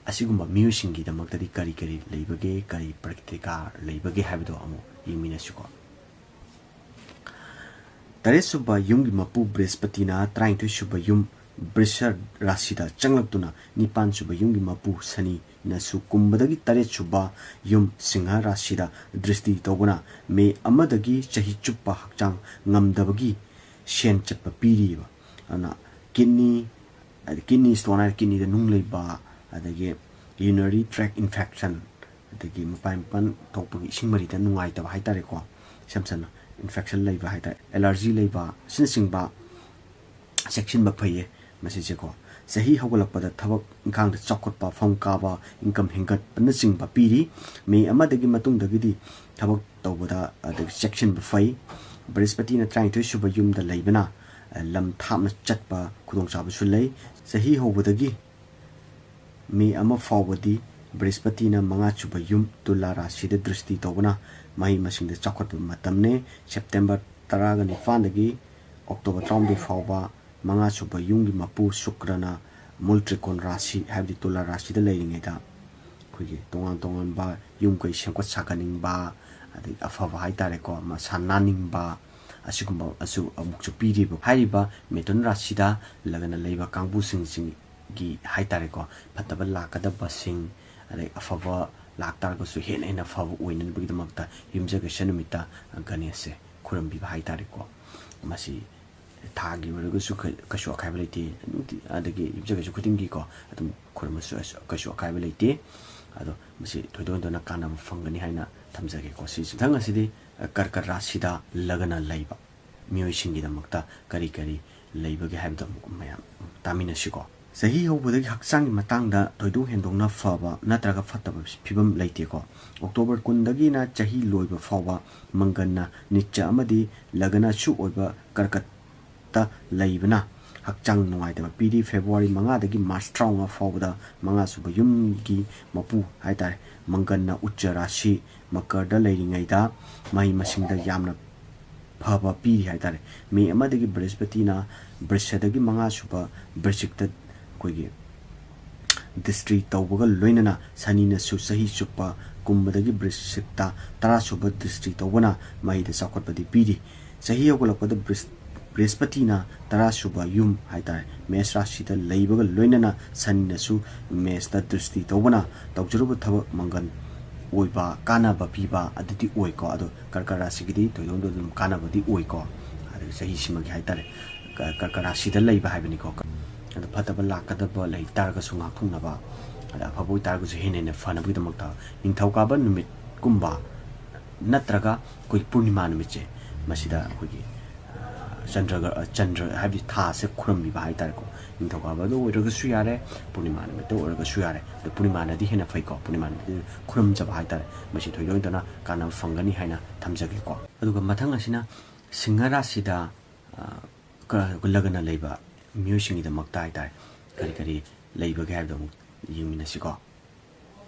ꯑꯁꯤꯒꯨꯝꯕ ꯃꯤꯑꯣꯏꯁꯤꯡꯒꯤꯗꯃꯛꯇꯗꯤ ꯀꯔꯤ ꯀꯔꯤ ꯂꯩꯕꯒꯦ, ꯀꯔꯤ ꯄ꯭ꯔꯇꯤꯀꯥ ꯂꯩꯕꯒꯦ ꯍꯥꯏꯕꯗꯣ ꯑꯃꯨꯛ ꯌꯦꯡꯃꯤꯟꯅꯁꯤꯀꯣ꯫ ꯇꯔꯦꯠ ꯁꯨꯕ ꯌꯨꯝꯒꯤ ꯃꯄꯨ ꯕ꯭ꯔꯤꯍꯁꯄꯇꯤꯅ ꯇꯔꯥꯅꯤꯊꯣꯏ ꯁꯨꯕ ꯌꯨꯝ ꯕ꯭ꯔꯤꯁ ꯔꯥꯁꯤꯗ ꯆꯪꯂꯛꯇꯨꯅ ꯅꯤꯄꯥꯟ ꯁꯨꯕ ꯌꯨꯝꯒꯤ ꯃꯄꯨ ꯁꯅꯤꯅꯁꯨ ꯀꯨꯝꯕꯗꯒꯤ ꯇꯔꯦꯠ ꯁꯨꯕ ꯌꯨꯝ ꯁꯤꯡꯍ ꯔꯥꯁꯤꯗ ꯗ꯭ꯔꯤꯁꯇꯤ ꯇꯧꯕꯅ ꯃꯦ ꯑꯃꯗꯒꯤ ꯆꯍꯤ ꯆꯨꯞꯄ ꯍꯛꯆꯥꯡ ꯉꯝꯗꯕꯒꯤ ꯁꯦꯟ ꯆꯠꯄ ꯄꯤꯔꯤꯕ꯫ ꯑꯗꯨꯅ ꯀꯤꯠꯅꯤ, ꯍꯥꯏꯗꯤ ꯀꯤꯠꯅꯤ ꯁ꯭ꯇꯣꯟ ꯍꯥꯏꯔ ꯀꯤꯠꯅꯤꯗ ꯅꯨꯡ ꯂꯩꯕ, ꯑꯗꯒꯤ urinary tract infection, ꯑꯗꯒꯤ ꯃꯄꯥꯟ ꯃꯄꯥꯟ ꯊꯣꯛꯄꯒꯤ ꯏꯁꯤꯡ ꯃꯔꯤꯗ ꯅꯨꯡꯉꯥꯏꯇꯕ ꯍꯥꯏꯇꯥꯔꯦꯀꯣ, ꯏꯁꯝ ꯁꯝꯅ ꯏꯟꯐꯦꯛꯁꯟ ꯂꯩꯕ ꯍꯥꯏꯇꯥꯔꯦ, ꯑꯦꯂꯔꯖꯤ ꯂꯩꯕ ꯑꯁꯤꯅꯆꯤꯡꯕ ꯆꯦꯛꯁꯤꯟꯕ ꯐꯩꯌꯦ꯫ ꯃꯁꯤꯁꯦꯀꯣ, ꯆꯍꯤ ꯍꯧꯒꯠꯂꯛꯄꯗ ꯊꯕꯛ ꯏꯪꯈꯥꯡꯗ ꯆꯥꯎꯈꯠꯄ, ꯐꯝ ꯀꯥꯕ, ꯏꯟꯀꯝ ꯍꯦꯟꯒꯠꯄꯅꯆꯤꯡꯕ ꯄꯤꯔꯤ꯫ ꯃꯦ ꯑꯃꯗꯒꯤ ꯃꯇꯨꯡꯗꯒꯤꯗꯤ ꯊꯕꯛ ꯇꯧꯕꯗ ꯑꯗꯒꯤ ꯆꯦꯛꯁꯤꯟꯕ ꯐꯩ꯫ ꯕ꯭ꯔꯤꯍꯁꯄꯇꯤꯅ ꯇꯔꯥꯅꯤꯊꯣꯏ ꯁꯨꯕ ꯌꯨꯝꯗ ꯂꯩꯕꯅ, ꯑ, ꯂꯝ ꯊꯥꯞꯅ ꯆꯠꯄ ꯈꯨꯗꯣꯡꯆꯥꯕꯁꯨ ꯂꯩ꯫ ꯆꯍꯤ ꯍꯧꯕꯗꯒꯤ ꯃꯦ ꯑꯃ ꯐꯥꯎꯕꯗꯤ ꯕ꯭ꯔꯤꯍꯁꯄꯇꯤꯅ ꯃꯉꯥ ꯁꯨꯕ ꯌꯨꯝ ꯇꯨꯂꯥ ꯔꯥꯁꯤꯗ ꯗ꯭ꯔꯤꯁꯇꯤ ꯇꯧꯕꯅ ꯃꯍꯩ ꯃꯁꯤꯡꯗ ꯆꯥꯎꯈꯠꯄ ꯃꯇꯝꯅꯤ꯫ ꯁꯦꯞꯇꯦꯝꯕꯔ ꯇꯔꯥꯒ ꯅꯤꯄꯥꯟꯗꯒꯤ ꯑꯣꯛꯇꯣꯕꯔ ꯇꯔꯥꯍꯨꯝꯗꯣꯏ ꯐꯥꯎꯕ ꯃꯉꯥ ꯁꯨꯕ ꯌꯨꯝꯒꯤ ꯃꯄꯨ ꯁꯨꯀ꯭ꯔꯅ ꯃꯨꯜ ꯇ꯭ꯔꯤꯀꯣꯟ ꯔꯥꯁꯤ, ꯍꯥꯏꯕꯗꯤ ꯇꯨꯂꯥ ꯔꯥꯁꯤꯗ ꯂꯩꯔꯤꯉꯩꯗ ꯑꯩꯈꯣꯏꯒꯤ ꯇꯣꯉꯥꯟ ꯇꯣꯉꯥꯟꯕ ꯌꯨꯝ ꯀꯩ ꯁꯦꯝꯒꯠ ꯁꯥꯒꯠꯅꯤꯡꯕ, ꯑꯗꯩ ꯑꯐꯕ ꯍꯥꯏꯇꯥꯔꯦꯀꯣ, ꯃꯁꯥ ꯅꯥꯟꯅꯤꯡꯕ, ꯑꯁꯤꯒꯨꯝꯕ ꯑꯁꯨ ꯑꯃꯨꯛꯁꯨ ꯄꯤꯔꯤꯕ꯫ ꯍꯥꯏꯔꯤꯕ ꯃꯤꯊꯨꯟ ꯔꯥꯁꯤꯗ ꯂꯒꯅ ꯂꯩꯕ ꯀꯥꯡꯕꯨꯁꯤꯡꯁꯤꯒꯤ ꯍꯥꯏꯇꯥꯔꯦꯀꯣ, ꯐꯠꯇꯕ ꯂꯥꯛꯀꯗꯕꯁꯤꯡ, ꯑꯗꯩ ꯑꯐꯕ ꯂꯥꯛꯇꯥꯔꯒꯁꯨ ꯍꯦꯟꯅ ꯍꯦꯟꯅ ꯐꯕ ꯑꯣꯏꯅꯅꯕꯒꯤꯗꯃꯛꯇ ꯌꯨꯝꯖꯀꯩꯁ ꯅꯨꯃꯤꯠꯇ ꯒꯅꯦꯁꯁꯦ ꯈꯨꯔꯨꯝꯕꯤꯕ ꯍꯥꯏꯇꯥꯔꯦꯀꯣ꯫ ꯃꯁꯤ ꯊꯥꯒꯤ ꯑꯣꯏꯔꯒꯁꯨ ꯀ-, ꯀꯩꯁꯨ ꯑꯀꯥꯏꯕ ꯂꯩꯇꯦ꯫ ꯅꯨꯡꯇꯤ-, ꯑꯗꯒꯤ ꯌꯨꯝꯖꯀꯩꯁ ꯈꯨꯗꯤꯡꯒꯤꯀꯣ ꯑꯗꯨꯝ ꯈꯨꯔꯨꯝꯕꯁꯨ ꯑꯁ-, ꯀꯩꯁꯨ ꯑꯀꯥꯏꯕ ꯂꯩꯇꯦ꯫ ꯑꯗꯣ ꯃꯁꯤ ꯊꯣꯏꯗꯣꯛ ꯍꯦꯟꯗꯣꯛꯅ ꯀꯥꯟꯅꯕ ꯐꯪꯒꯅꯤ ꯍꯥꯏꯅ ꯊꯝꯖꯒꯦꯀꯣ꯫ ꯁꯤ ꯃꯊꯪ ꯑꯁꯤꯗꯤ, ꯑ, ꯀꯔꯀꯠ ꯔꯥꯁꯤꯗ ꯂꯒꯅ ꯂꯩꯕ ꯃꯤꯑꯣꯏꯁꯤꯡꯒꯤꯗꯃꯛꯇ ꯀꯔꯤ ꯀꯔꯤ ꯂꯩꯕꯒꯦ ꯍꯥꯏꯕꯗꯣ ꯑꯃꯨꯛ ꯃꯌꯥꯝ ꯇꯥꯃꯤꯟꯅꯁꯤꯀꯣ꯫ ꯆꯍꯤ ꯍꯧꯕꯗꯒꯤ ꯍꯛꯆꯥꯡꯒꯤ ꯃꯇꯥꯡꯗ ꯊꯣꯏꯗꯣꯛ ꯍꯦꯟꯗꯣꯛꯅ ꯐꯕ ꯅꯠꯇ꯭ꯔꯒ ꯐꯠꯇꯕ ꯐꯤꯕꯝ ꯂꯩꯇꯦꯀꯣ꯫ ꯑꯣꯛꯇꯣꯕꯔ ꯀꯨꯟꯗꯒꯤꯅ ꯆꯍꯤ ꯂꯣꯏꯕ ꯐꯥꯎꯕ ꯃꯪꯒꯟꯅ ꯅꯤꯆ ꯑꯃꯗꯤ ꯂꯒꯅꯁꯨ ꯑꯣꯏꯕ ꯀꯔꯀꯠꯇ ꯂꯩꯕꯅ ꯍꯛꯆꯥꯡ ꯅꯨꯡꯉꯥꯏꯇꯕ ꯄꯤꯔꯤ꯫ ꯐꯦꯕ꯭ꯔꯨꯋꯥꯔꯤ ꯃꯉꯥꯗꯒꯤ ꯃꯥꯔꯆ ꯇꯔꯥꯃꯉꯥ ꯐꯥꯎꯕꯗ ꯃꯉꯥꯁꯨꯕ ꯌꯨꯝꯒꯤ ꯃꯄꯨ ꯍꯥꯏꯇꯥꯔꯦ, ꯃꯪꯒꯟꯅ ꯎꯆ ꯔꯥꯁꯤ ꯃꯀꯔꯗ ꯂꯩꯔꯤꯉꯩꯗ ꯃꯍꯩ ꯃꯁꯤꯡꯗ ꯌꯥꯝꯅ ꯐꯕ ꯄꯤꯔꯤ ꯍꯥꯏꯇꯥꯔꯦ꯫ ꯃꯦ ꯑꯃꯗꯒꯤ ꯕ꯭ꯔꯍꯁꯄꯇꯤꯅ ꯕ꯭ꯔꯤꯁꯗꯒꯤ ꯃꯉꯥꯁꯨꯕ ꯕ꯭ꯔꯤꯁꯤꯛꯇ ꯑꯩꯈꯣꯏꯒꯤ ꯗ꯭ꯔꯤꯁꯇꯤ ꯇꯧꯕꯒ ꯂꯣꯏꯅꯅ ꯁꯅꯤꯅꯁꯨ ꯆꯍꯤ ꯆꯨꯞꯄ ꯀꯨꯝꯕꯗꯒꯤ ꯕ꯭ꯔꯤꯁꯤꯛꯇ ꯇꯔꯥꯁꯨꯕ ꯗ꯭ꯔꯤꯁꯇꯤ ꯇꯧꯕꯅ ꯃꯍꯩꯗ ꯆꯥꯎꯈꯠꯄꯗꯤ ꯄꯤꯔꯤ꯫ ꯆꯍꯤ ꯍꯧꯒꯠꯂꯛꯄꯗ ꯕ꯭ꯔꯤꯁ-, ꯕ꯭ꯔꯤꯍꯁꯄꯇꯤꯅ ꯇꯔꯥꯁꯨꯕ ꯌꯨꯝ ꯍꯥꯏꯇꯥꯔꯦ, ꯃꯦꯁ ꯔꯥꯁꯤꯗ ꯂꯩꯕꯒ ꯂꯣꯏꯅꯅ ꯁꯅꯤꯅꯁꯨ ꯃꯦꯁꯇ ꯗ꯭ꯔꯤꯁꯇꯤ ꯇꯧꯕꯅ ꯇꯧꯖꯔꯨꯕ ꯊꯕꯛ ꯃꯪꯒꯟ ꯑꯣꯏꯕ, ꯀꯥꯟꯅꯕ ꯄꯤꯕ ꯑꯗꯨꯗꯤ ꯑꯣꯏꯀꯣ꯫ ꯑꯗꯣ ꯀꯔꯀꯠ ꯔꯥꯁꯤꯒꯤꯗꯤ ꯊꯣꯏꯗꯣꯛ ꯑꯗꯨꯝ ꯀꯥꯟꯅꯕꯗꯤ ꯑꯣꯏꯀꯣ꯫ ꯑꯗꯒꯤ ꯆꯍꯤꯁꯤꯃꯒꯤ ꯍꯥꯏꯇꯥꯔꯦ, ꯀ-, ꯀꯔꯀꯠ ꯔꯥꯁꯤꯗ ꯂꯩꯕ ꯍꯥꯏꯕꯅꯤꯀꯣ꯫ ꯑꯗꯣ ꯐꯠꯇꯕ ꯂꯥꯛꯀꯗꯕ ꯂꯩ ꯇꯥꯔꯒꯁꯨ ꯉꯥꯛꯊꯣꯛꯅꯕ, ꯑꯗ ꯑꯐꯕ ꯑꯣꯏꯇꯥꯔꯒꯁꯨ ꯍꯦꯟꯅ ꯍꯦꯟꯅ ꯐꯅꯕꯒꯤꯗꯃꯛꯇ ꯅꯤꯡꯊꯧꯀꯥꯕ ꯅꯨꯃꯤꯠꯀꯨꯝꯕ ꯅꯠꯇ꯭ꯔꯒ ꯑꯩꯈꯣꯏ ꯄꯨꯔꯅꯤꯃꯥ ꯅꯨꯃꯤꯠꯁꯦ, ꯃꯁꯤꯗ ꯑꯩꯈꯣꯏꯒꯤ, ꯑ, ꯆꯟꯗ꯭ꯔꯒ-, ꯑ, ꯆꯟꯗ꯭ꯔ ꯍꯥꯏꯕꯗꯤ ꯊꯥꯁꯦ ꯈꯨꯔꯨꯝꯕꯤꯕ ꯍꯥꯏꯇꯥꯔꯦꯀꯣ꯫ ꯅꯤꯡꯊꯧꯀꯥꯕꯗ ꯑꯣꯏꯔꯒꯁꯨ ꯌꯥꯔꯦ, ꯄꯨꯔꯅꯤꯃꯥ ꯅꯨꯃꯤꯠꯇ ꯑꯣꯏꯔꯒꯁꯨ ꯌꯥꯔꯦ꯫ ꯑꯗꯣ ꯄꯨꯔꯅꯤꯃꯥꯅꯗꯤ ꯍꯦꯟꯅ ꯐꯩꯀꯣ, ꯄꯨꯔꯅꯤꯃꯥ ꯅꯨꯃꯤꯠꯇ ꯈꯨꯔꯨꯝꯖꯕ ꯍꯥꯏꯇꯥꯔꯦ꯫ ꯃꯁꯤ ꯊꯣꯏꯗꯣꯛ ꯍꯦꯟꯗꯣꯛꯅ ꯀꯥꯟꯅꯕ ꯐꯪꯒꯅꯤ ꯍꯥꯏꯅ ꯊꯝꯖꯒꯦꯀꯣ꯫ ꯑꯗꯨꯒ ꯃꯊꯪ ꯑꯁꯤꯅ ꯁꯤꯡꯍ ꯔꯥꯁꯤꯗ, ꯑ, ꯀ-, ꯂꯒꯅ ꯂꯩꯕ ꯃꯤꯑꯣꯏꯁꯤꯡꯒꯤꯗꯃꯛꯇ ꯍꯥꯏꯇꯥꯔꯦ, ꯀꯔꯤ ꯀꯔꯤ ꯂꯩꯕꯒꯦ ꯍꯥꯏꯕꯗꯣ ꯑꯃꯨꯛ ꯌꯦꯡꯃꯤꯟꯅꯁꯤꯀꯣ꯫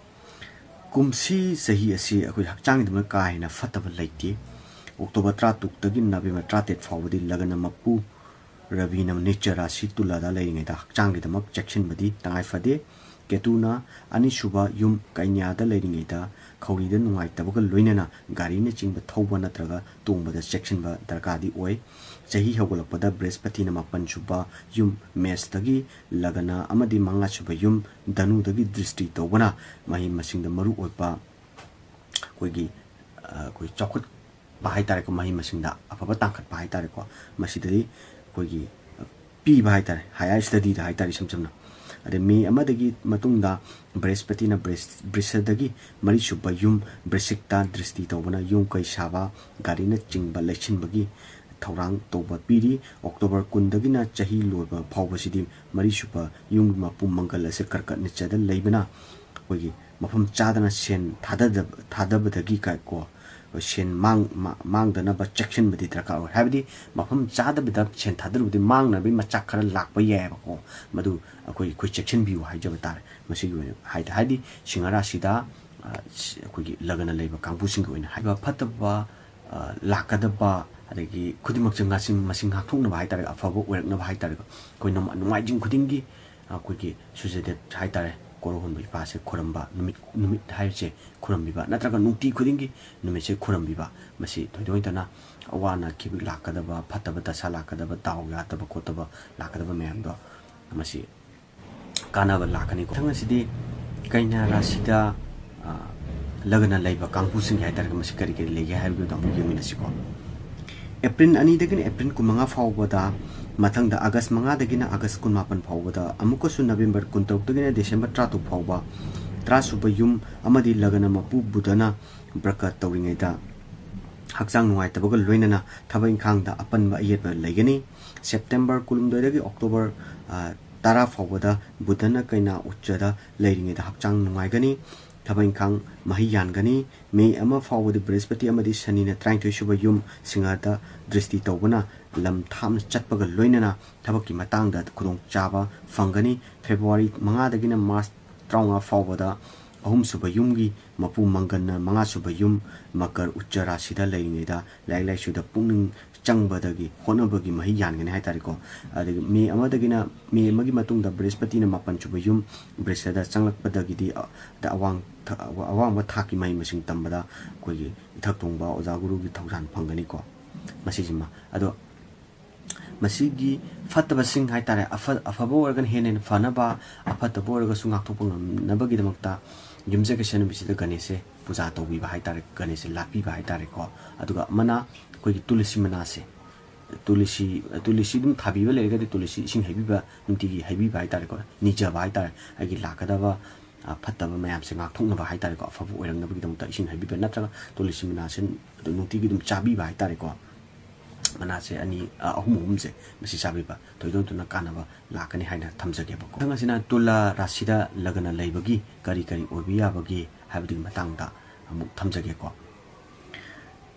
ꯀꯨꯝꯁꯤ ꯆꯍꯤ ꯑꯁꯤ ꯑꯩꯈꯣꯏ ꯍꯛꯆꯥꯡꯒꯤꯗꯃꯛ ꯀꯥ ꯍꯦꯟꯅ ꯐꯠꯇꯕ ꯂꯩꯇꯦ꯫ ꯑꯣꯛꯇꯣꯕꯔ ꯇꯔꯥꯇꯔꯨꯛꯇꯒꯤ ꯅꯕꯦꯝꯕꯔ ꯇꯔꯥꯇꯔꯦꯠ ꯐꯥꯎꯕꯗꯤ ꯂꯒꯅ ꯃꯄꯨ ꯔꯕꯤꯅ ꯅꯤꯆ ꯔꯥꯁꯤ ꯇꯨꯂꯥꯗ ꯂꯩꯔꯤꯉꯩꯗ ꯍꯛꯆꯥꯡꯒꯤꯗꯃꯛ ꯆꯦꯛꯁꯤꯟꯕꯗꯤ ꯇꯉꯥꯏ ꯐꯗꯦ꯫ ꯀꯦꯇꯨꯅ ꯑꯅꯤꯁꯨꯕ ꯌꯨꯝ ꯀꯩꯅ꯭ꯌꯥꯗ ꯂꯩꯔꯤꯉꯩꯗ ꯈꯧꯔꯤꯗ ꯅꯨꯡꯉꯥꯏꯇꯕꯒ ꯂꯣꯏꯅꯅ ꯒꯥꯔꯤꯅꯆꯤꯡꯕ ꯊꯧꯕ ꯅꯠꯇ꯭ꯔꯒ ꯇꯣꯡꯕꯗ ꯆꯦꯛꯁꯤꯟꯕ ꯗꯔꯀꯥꯔꯗꯤ ꯑꯣꯏ꯫ ꯆꯍꯤ ꯍꯧꯒꯠꯂꯛꯄꯗ ꯕ꯭ꯔꯍꯁꯄꯇꯤꯅ ꯃꯥꯄꯟ ꯁꯨꯕ ꯌꯨꯝ ꯃꯦꯁꯇꯒꯤ, ꯂꯒꯅ ꯑꯃꯗꯤ ꯃꯉꯥ ꯁꯨꯕ ꯌꯨꯝ ꯙꯅꯨꯗꯒꯤ ꯗ꯭ꯔꯤꯁꯇꯤ ꯇꯧꯕꯅ ꯃꯍꯩ ꯃꯁꯤꯡꯗ ꯃꯔꯨ ꯑꯣꯏꯕ ꯑꯩꯈꯣꯏꯒꯤ, ꯑ, ꯑꯩꯈꯣꯏ ꯆꯥꯎꯈꯠꯄ ꯍꯥꯏ ꯇꯥꯔꯦꯀꯣ, ꯃꯍꯩ ꯃꯁꯤꯡꯗ ꯑꯐꯕ ꯇꯥꯡꯈꯠꯄ ꯍꯥꯏ ꯇꯥꯔꯦꯀꯣ, ꯃꯁꯤꯗꯗꯤ ꯑꯩꯈꯣꯏꯒꯤ, ꯑ, ꯄꯤꯕ ꯍꯥꯏ ꯇꯥꯔꯦ, ꯍꯥꯌꯔ ꯁ꯭ꯇꯗꯤꯗ ꯍꯥꯏ ꯇꯥꯔꯦ, ꯏꯁꯝ ꯁꯝꯅ꯫ ꯑꯗꯩ ꯃꯦ ꯑꯃꯗꯒꯤ ꯃꯇꯨꯡꯗ ꯕ꯭ꯔꯍꯁꯄꯇꯤꯅ ꯕ꯭ꯔꯤꯁ-, ꯕ꯭ꯔꯤꯁꯗꯒꯤ ꯃꯔꯤꯁꯨꯕ ꯌꯨꯝ ꯕ꯭ꯔꯤꯁꯤꯛꯇ ꯗ꯭ꯔꯤꯁꯇꯤ ꯇꯧꯕꯅ ꯌꯨꯝ ꯀꯩ ꯁꯥꯕ, ꯒꯥꯔꯤꯅꯆꯤꯡꯕ ꯂꯩꯁꯤꯟꯕꯒꯤ ꯊꯧꯔꯥꯡ ꯇꯧꯕ ꯄꯤꯔꯤ꯫ ꯑꯣꯛꯇꯣꯕꯔ ꯀꯨꯟꯗꯒꯤꯅ ꯆꯍꯤ ꯂꯣꯏꯕ ꯐꯥꯎꯕꯁꯤꯗꯤ ꯃꯔꯤꯁꯨꯕ ꯌꯨꯝꯒꯤ ꯃꯄꯨ ꯃꯪꯒꯜ ꯑꯁꯤ ꯀꯔꯀꯠ ꯅꯤꯆꯗ ꯂꯩꯕꯅ ꯑꯩꯈꯣꯏꯒꯤ ꯃꯐꯝ ꯆꯥꯗꯅ ꯁꯦꯟ ꯊꯥꯗꯗꯕ, ꯊꯥꯗꯕꯗꯒꯤ ꯀ-, ꯀꯣ, ꯁꯦꯟ ꯃꯥꯡ-, ꯃꯥ-, ꯃꯥꯡꯗꯅꯕ ꯆꯦꯛꯁꯤꯟꯕꯗꯤ ꯗꯔꯀꯥꯔ ꯑꯣꯏ꯫ ꯍꯥꯏꯕꯗꯤ ꯃꯐꯝ ꯆꯥꯗꯕꯗ ꯁꯦꯟ ꯊꯥꯗꯔꯨꯕꯗꯤ ꯃꯥꯡꯅꯕꯒꯤ ꯃꯆꯥꯛ ꯈꯔ ꯂꯥꯛꯄ ꯌꯥꯏꯑꯕꯀꯣ꯫ ꯃꯗꯨ ꯑꯩꯈꯣꯏ, ꯑꯩꯈꯣꯏ ꯆꯦꯛꯁꯤꯟꯕꯤꯌꯨ ꯍꯥꯏꯖꯕ ꯇꯥꯔꯦ꯫ ꯃꯁꯤꯒꯤ ꯑꯣꯏꯅ ꯍꯥꯏꯗꯤ, ꯍꯥꯏꯗꯤ ꯁꯤꯡꯍ ꯔꯥꯁꯤꯗ, ꯑ, ꯁꯤ-, ꯑꯩꯈꯣꯏꯒꯤ ꯂꯒꯅ ꯂꯩꯕ ꯀꯥꯡꯕꯨꯁꯤꯡꯒꯤ ꯑꯣꯏꯅ ꯍꯥꯏꯕ ꯐꯠꯇꯕ, ꯑ, ꯂꯥꯛꯀꯗꯕ, ꯑꯗꯒꯤ ꯈꯨꯗꯤꯡꯃꯛꯁꯦ ꯉꯥꯁꯤꯡ-, ꯃꯁꯤꯡ ꯉꯥꯛꯊꯣꯛꯅꯕ ꯍꯥꯏ ꯇꯥꯔꯦ, ꯑꯐꯕ ꯑꯣꯏꯔꯛꯅꯕ ꯍꯥꯏ ꯇꯥꯔꯦꯀꯣ꯫ ꯑꯩꯈꯣꯏ ꯅꯣꯡꯃ-, ꯅꯣꯡꯃꯥꯏꯖꯤꯡ ꯈꯨꯗꯤꯡꯒꯤ ꯑꯩꯈꯣꯏꯒꯤ ꯁꯨꯔꯖꯗꯦꯕ ꯍꯥꯏ ꯇꯥꯔꯦ, ꯀꯣꯔꯧꯍꯟꯕ ꯏꯄꯥꯁꯦ ꯈꯨꯔꯨꯝꯕ, ꯅꯨꯃꯤꯠ, ꯅꯨꯃꯤꯠ ꯍꯥꯏꯕꯁꯦ ꯈꯨꯔꯨꯝꯕꯤꯕ, ꯅꯠꯇ꯭ꯔꯒ ꯅꯨꯡꯇꯤ ꯈꯨꯗꯤꯡꯒꯤ ꯅꯨꯃꯤꯠꯁꯦ ꯈꯨꯔꯨꯝꯕꯤꯕ, ꯃꯁꯤ ꯊꯣꯏꯗꯣꯛ ꯍꯦꯟꯗꯣꯛꯅ ꯑꯋꯥ ꯑꯅꯥ ꯀꯤꯕ ꯂꯥꯛꯀꯗꯕ, ꯐꯠꯇꯕ ꯗꯁꯥ ꯂꯥꯛꯀꯗꯕ, ꯗꯥꯎ ꯌꯥꯗꯕ ꯈꯣꯠꯇꯕ ꯂꯥꯛꯀꯗꯕ ꯃꯌꯥꯝꯗꯣ ꯃꯁꯤ ꯀꯥꯟꯅꯕ ꯂꯥꯛꯀꯅꯤꯀꯣ꯫ ꯃꯊꯪ ꯑꯁꯤꯗꯤ ꯀꯩꯅ꯭ꯌꯥ ꯔꯥꯁꯤꯗ, ꯑ, ꯂꯒꯅ ꯂꯩꯕ ꯀꯥꯡꯕꯨꯁꯤꯡꯒꯤ ꯍꯥꯏ ꯇꯥꯔꯒ ꯃꯁꯤ ꯀꯔꯤ ꯀꯔꯤ ꯂꯩꯒꯦ ꯍꯥꯏꯕꯗꯨꯗ ꯑꯃꯨꯛ ꯌꯦꯡꯃꯤꯟꯅꯁꯤꯀꯣ꯫ ꯑꯦꯄ꯭ꯔꯤꯜ ꯑꯅꯤꯗꯒꯤꯅ ꯑꯦꯄ꯭ꯔꯤꯜ ꯀꯨꯟꯃꯉꯥ ꯐꯥꯎꯕꯗ, ꯃꯊꯪꯗ ꯑꯥꯒꯁ ꯃꯉꯥꯗꯒꯤꯅ ꯑꯥꯒꯁ ꯀꯨꯟꯃꯥꯄꯟ ꯐꯥꯎꯕꯗ, ꯑꯃꯨꯛꯀꯁꯨ ꯅꯕꯦꯝꯕꯔ ꯀꯨꯟꯇꯔꯨꯛꯇꯒꯤꯅ ꯗꯤꯁꯦꯝꯕꯔ ꯇꯔꯥꯇꯔꯨꯛ ꯐꯥꯎꯕ, ꯇꯔꯥꯁꯨꯕ ꯌꯨꯝ ꯑꯃꯗꯤ ꯂꯒꯅ ꯃꯄꯨ ꯕꯨꯙꯅ ꯕ꯭ꯔꯀ ꯇꯧꯔꯤꯉꯩꯗ ꯍꯛꯆꯥꯡ ꯅꯨꯡꯉꯥꯏꯇꯕꯒ ꯂꯣꯏꯅꯅ ꯊꯕꯛ ꯏꯪꯈꯥꯡꯗ ꯑꯄꯟꯕ ꯑꯌꯦꯠꯄ ꯂꯩꯒꯅꯤ꯫ ꯁꯦꯞꯇꯦꯝꯕꯔ ꯀꯨꯟꯍꯨꯝꯗꯣꯏꯗꯒꯤ ꯑꯣꯛꯇꯣꯕꯔ, ꯑ, ꯇꯔꯥ ꯐꯥꯎꯕꯗ ꯕꯨꯙꯅ ꯀꯩꯅꯥ ꯎꯠꯆꯗ ꯂꯩꯔꯤꯉꯩꯗ ꯍꯛꯆꯥꯡ ꯅꯨꯡꯉꯥꯏꯒꯅꯤ, ꯊꯕꯛ ꯏꯪꯈꯥꯡ ꯃꯍꯩ ꯌꯥꯟꯒꯅꯤ꯫ ꯃꯦ ꯑꯃ ꯐꯥꯎꯕꯗꯤ ꯕ꯭ꯔꯍꯁꯄꯇꯤ ꯑꯃꯗꯤ ꯁꯅꯤꯅ ꯇꯔꯥꯅꯤꯊꯣꯏ ꯁꯨꯕ ꯌꯨꯝ ꯁꯤꯡꯍꯗ ꯗ꯭ꯔꯤꯁꯇꯤ ꯇꯧꯕꯅ ꯂꯝ ꯊꯥꯞꯅ ꯆꯠꯄꯒ ꯂꯣꯏꯅꯅ ꯊꯕꯛꯀꯤ ꯃꯇꯥꯡꯗ ꯈꯨꯗꯣꯡꯆꯥꯕ ꯐꯪꯒꯅꯤ꯫ ꯐꯦꯕ꯭ꯔꯨꯋꯥꯔꯤ ꯃꯉꯥꯗꯒꯤꯅ ꯃꯥꯔꯆ ꯇꯔꯥꯃꯉꯥ ꯐꯥꯎꯕꯗ ꯑꯍꯨꯝꯁꯨꯕ ꯌꯨꯝꯒꯤ ꯃꯄꯨ ꯃꯪꯒꯟꯅ ꯃꯉꯥꯁꯨꯕ ꯌꯨꯝ ꯃꯀꯔ ꯎꯆ ꯔꯥꯁꯤꯗ ꯂꯩꯔꯤꯉꯩꯗ ꯂꯥꯏꯔꯤꯛ ꯂꯥꯏꯁꯨꯗ ꯄꯨꯛꯅꯤꯡ ꯆꯪꯕꯗꯒꯤ ꯍꯣꯠꯅꯕꯒꯤ ꯃꯍꯩ ꯌꯥꯟꯒꯅꯤ ꯍꯥꯏꯇꯥꯔꯦꯀꯣ꯫ ꯑꯗꯒꯤ ꯃꯦ ꯑꯃꯗꯒꯤꯅ ꯃꯦ ꯑꯃꯒꯤ ꯃꯇꯨꯡꯗ ꯕ꯭ꯔꯤꯍꯁꯄꯇꯤꯅ ꯃꯥꯄꯟ ꯁꯨꯕ ꯌꯨꯝ ꯕ꯭ꯔꯤꯁꯗ ꯆꯪꯂꯛꯄꯗꯒꯤꯗꯤ, ꯑ, ꯗ ꯑꯋꯥꯡ ꯊ-, ꯑꯋꯥꯡꯕ ꯊꯥꯛꯀꯤ ꯃꯍꯩ ꯃꯁꯤꯡ ꯇꯝꯕꯗ ꯑꯩꯈꯣꯏꯒꯤ ꯏꯊꯛ ꯊꯣꯡꯕ ꯑꯣꯖꯥ ꯒꯨꯔꯨꯒꯤ ꯊꯧꯖꯥꯜ ꯐꯪꯒꯅꯤꯀꯣ꯫ ꯃꯁꯤꯁꯤꯃ ꯑꯗꯣ ꯃꯁꯤꯒꯤ ꯐꯠꯇꯕꯁꯤꯡ ꯍꯥꯏꯇꯥꯔꯦ, ꯑꯐ-, ꯑꯐꯕ ꯑꯣꯏꯔꯒꯅ ꯍꯦꯟꯅ ꯍꯦꯟꯅ ꯐꯅꯕ, ꯑꯐꯠꯇꯕ ꯑꯣꯏꯔꯒꯁꯨ ꯉꯥꯛꯊꯣꯛꯄ ꯉꯝꯅꯕꯒꯤꯗꯃꯛꯇ ꯌꯨꯝꯖꯀꯩꯁ ꯅꯨꯃꯤꯠꯁꯤꯗ ꯒꯅꯦꯁꯁꯦ ꯄꯨꯖꯥ ꯇꯧꯕꯤꯕ ꯍꯥꯏꯇꯥꯔꯦ, ꯒꯅꯦꯁꯁꯦ ꯂꯥꯠꯄꯤꯕ ꯍꯥꯏꯇꯥꯔꯦꯀꯣ꯫ ꯑꯗꯨꯒ ꯑꯃꯅ ꯑꯩꯈꯣꯏꯒꯤ ꯇꯨꯂꯁꯤ ꯃꯅꯥꯁꯦ, ꯇꯨꯂꯁꯤ, ꯇꯨꯂꯁꯤ ꯑꯗꯨꯝ ꯊꯥꯕꯤꯕ ꯂꯩꯔꯒꯗꯤ ꯇꯨꯂꯁꯤ ꯏꯁꯤꯡ ꯍꯩꯕꯤꯕ, ꯅꯨꯡꯇꯤꯒꯤ ꯍꯩꯕꯤꯕ ꯍꯥꯏꯇꯥꯔꯦꯀꯣ, ꯅꯤꯖꯕ ꯍꯥꯏꯇꯥꯔꯦ, ꯑꯩꯒꯤ ꯂꯥꯛꯀꯗꯕ, ꯑ, ꯐꯠꯇꯕ ꯃꯌꯥꯝꯁꯦ ꯉꯥꯛꯊꯣꯛꯅꯕ ꯍꯥꯏꯇꯥꯔꯦꯀꯣ, ꯑꯐꯕ ꯑꯣꯏꯔꯛꯅꯕꯒꯤꯗꯃꯛꯇ ꯏꯁꯤꯡ ꯍꯩꯕꯤꯕ ꯅꯠꯇ꯭ꯔꯒ ꯇꯨꯂꯁꯤ ꯃꯅꯥꯁꯦ ꯑꯗꯨꯝ ꯅꯨꯡꯇꯤꯒꯤ ꯑꯗꯨꯝ ꯆꯥꯕꯤꯕ ꯍꯥꯏꯇꯥꯔꯦꯀꯣ꯫ ꯃꯅꯥꯁꯦ ꯑꯅꯤ, ꯑ, ꯑꯍꯨꯝ ꯑꯍꯨꯝꯁꯦ ꯃꯁꯤ ꯆꯥꯕꯤꯕ ꯊꯣꯏꯗꯣꯛ ꯍꯦꯟꯗꯣꯛꯅ ꯀꯥꯟꯅꯕ ꯂꯥꯛꯀꯅꯤ ꯍꯥꯏꯅ ꯊꯝꯖꯒꯦꯕꯀꯣ꯫ ꯃꯊꯪ ꯑꯁꯤꯅ ꯇꯨꯂꯥ ꯔꯥꯁꯤꯗ ꯂꯒꯅ ꯂꯩꯕꯒꯤ ꯀꯔꯤ ꯀꯔꯤ ꯑꯣꯏꯕ ꯌꯥꯕꯒꯦ ꯍꯥꯏꯕꯗꯨꯒꯤ ꯃꯇꯥꯡꯗ ꯑꯃꯨꯛ ꯊꯝꯖꯒꯦꯀꯣ꯫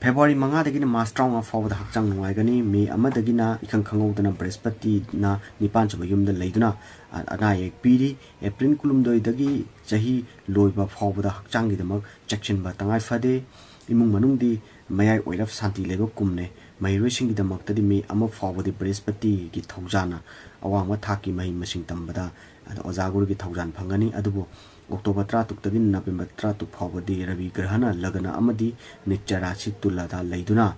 ꯐꯦꯕ꯭ꯔꯨꯋꯥꯔꯤ ꯃꯉꯥꯗꯒꯤꯅ ꯃꯥꯔꯆ ꯇꯔꯥꯃꯉꯥ ꯐꯥꯎꯕꯗ ꯍꯛꯆꯥꯡ ꯅꯨꯡꯉꯥꯏꯒꯅꯤ꯫ ꯃꯦ ꯑꯃꯗꯒꯤꯅ ꯏꯈꯪ ꯈꯪꯍꯧꯗꯅ ꯕ꯭ꯔꯤꯍꯁꯄꯇꯤꯅ ꯅꯤꯄꯥꯟ ꯁꯨꯕ ꯌꯨꯝꯗ ꯂꯩꯗꯨꯅ, ꯑ-, ꯑꯅꯥ ꯑꯌꯦꯛ ꯄꯤꯔꯤ꯫ ꯑꯦꯄ꯭ꯔꯤꯜ ꯀꯨꯟꯍꯨꯝꯗꯣꯏꯗꯒꯤ ꯆꯍꯤ ꯂꯣꯏꯕ ꯐꯥꯎꯕꯗ ꯍꯛꯆꯥꯡꯒꯤꯗꯃꯛ ꯆꯦꯛꯁꯤꯟꯕ ꯇꯉꯥꯏ ꯐꯗꯦ꯫ ꯏꯃꯨꯡ ꯃꯅꯨꯡꯗꯤ ꯃꯌꯥꯏ ꯑꯣꯏꯔꯞ ꯁꯥꯟꯇꯤ ꯂꯩꯕ ꯀꯨꯝꯅꯦ꯫ ꯃꯍꯩꯔꯣꯏꯁꯤꯡꯒꯤꯗꯃꯛꯇꯗꯤ ꯃꯦ ꯑꯃ ꯐꯥꯎꯕꯗꯤ ꯕ꯭ꯔꯤꯍꯁꯄꯇꯤꯒꯤ ꯊꯧꯖꯥꯅ ꯑꯋꯥꯡꯕ ꯊꯥꯛꯀꯤ ꯃꯍꯩ ꯃꯁꯤꯡ ꯇꯝꯕꯗ, ꯑꯗ, ꯑꯣꯖꯥ ꯒꯨꯔꯨꯒꯤ ꯊꯧꯖꯥꯜ ꯐꯪꯒꯅꯤ꯫ ꯑꯗꯨꯕꯨ ꯑꯣꯛꯇꯣꯕꯔ ꯇꯔꯥꯇꯔꯨꯛꯇꯒꯤ ꯅꯕꯦꯝꯕꯔ ꯇꯔꯥꯇꯔꯨꯛ ꯐꯥꯎꯕꯗꯤ ꯔꯕꯤ ꯒ꯭ꯔꯍꯅ ꯂꯒꯅ ꯑꯃꯗꯤ ꯅꯤꯆ ꯔꯥꯁꯤ ꯇꯨꯂꯥꯗ ꯂꯩꯗꯨꯅ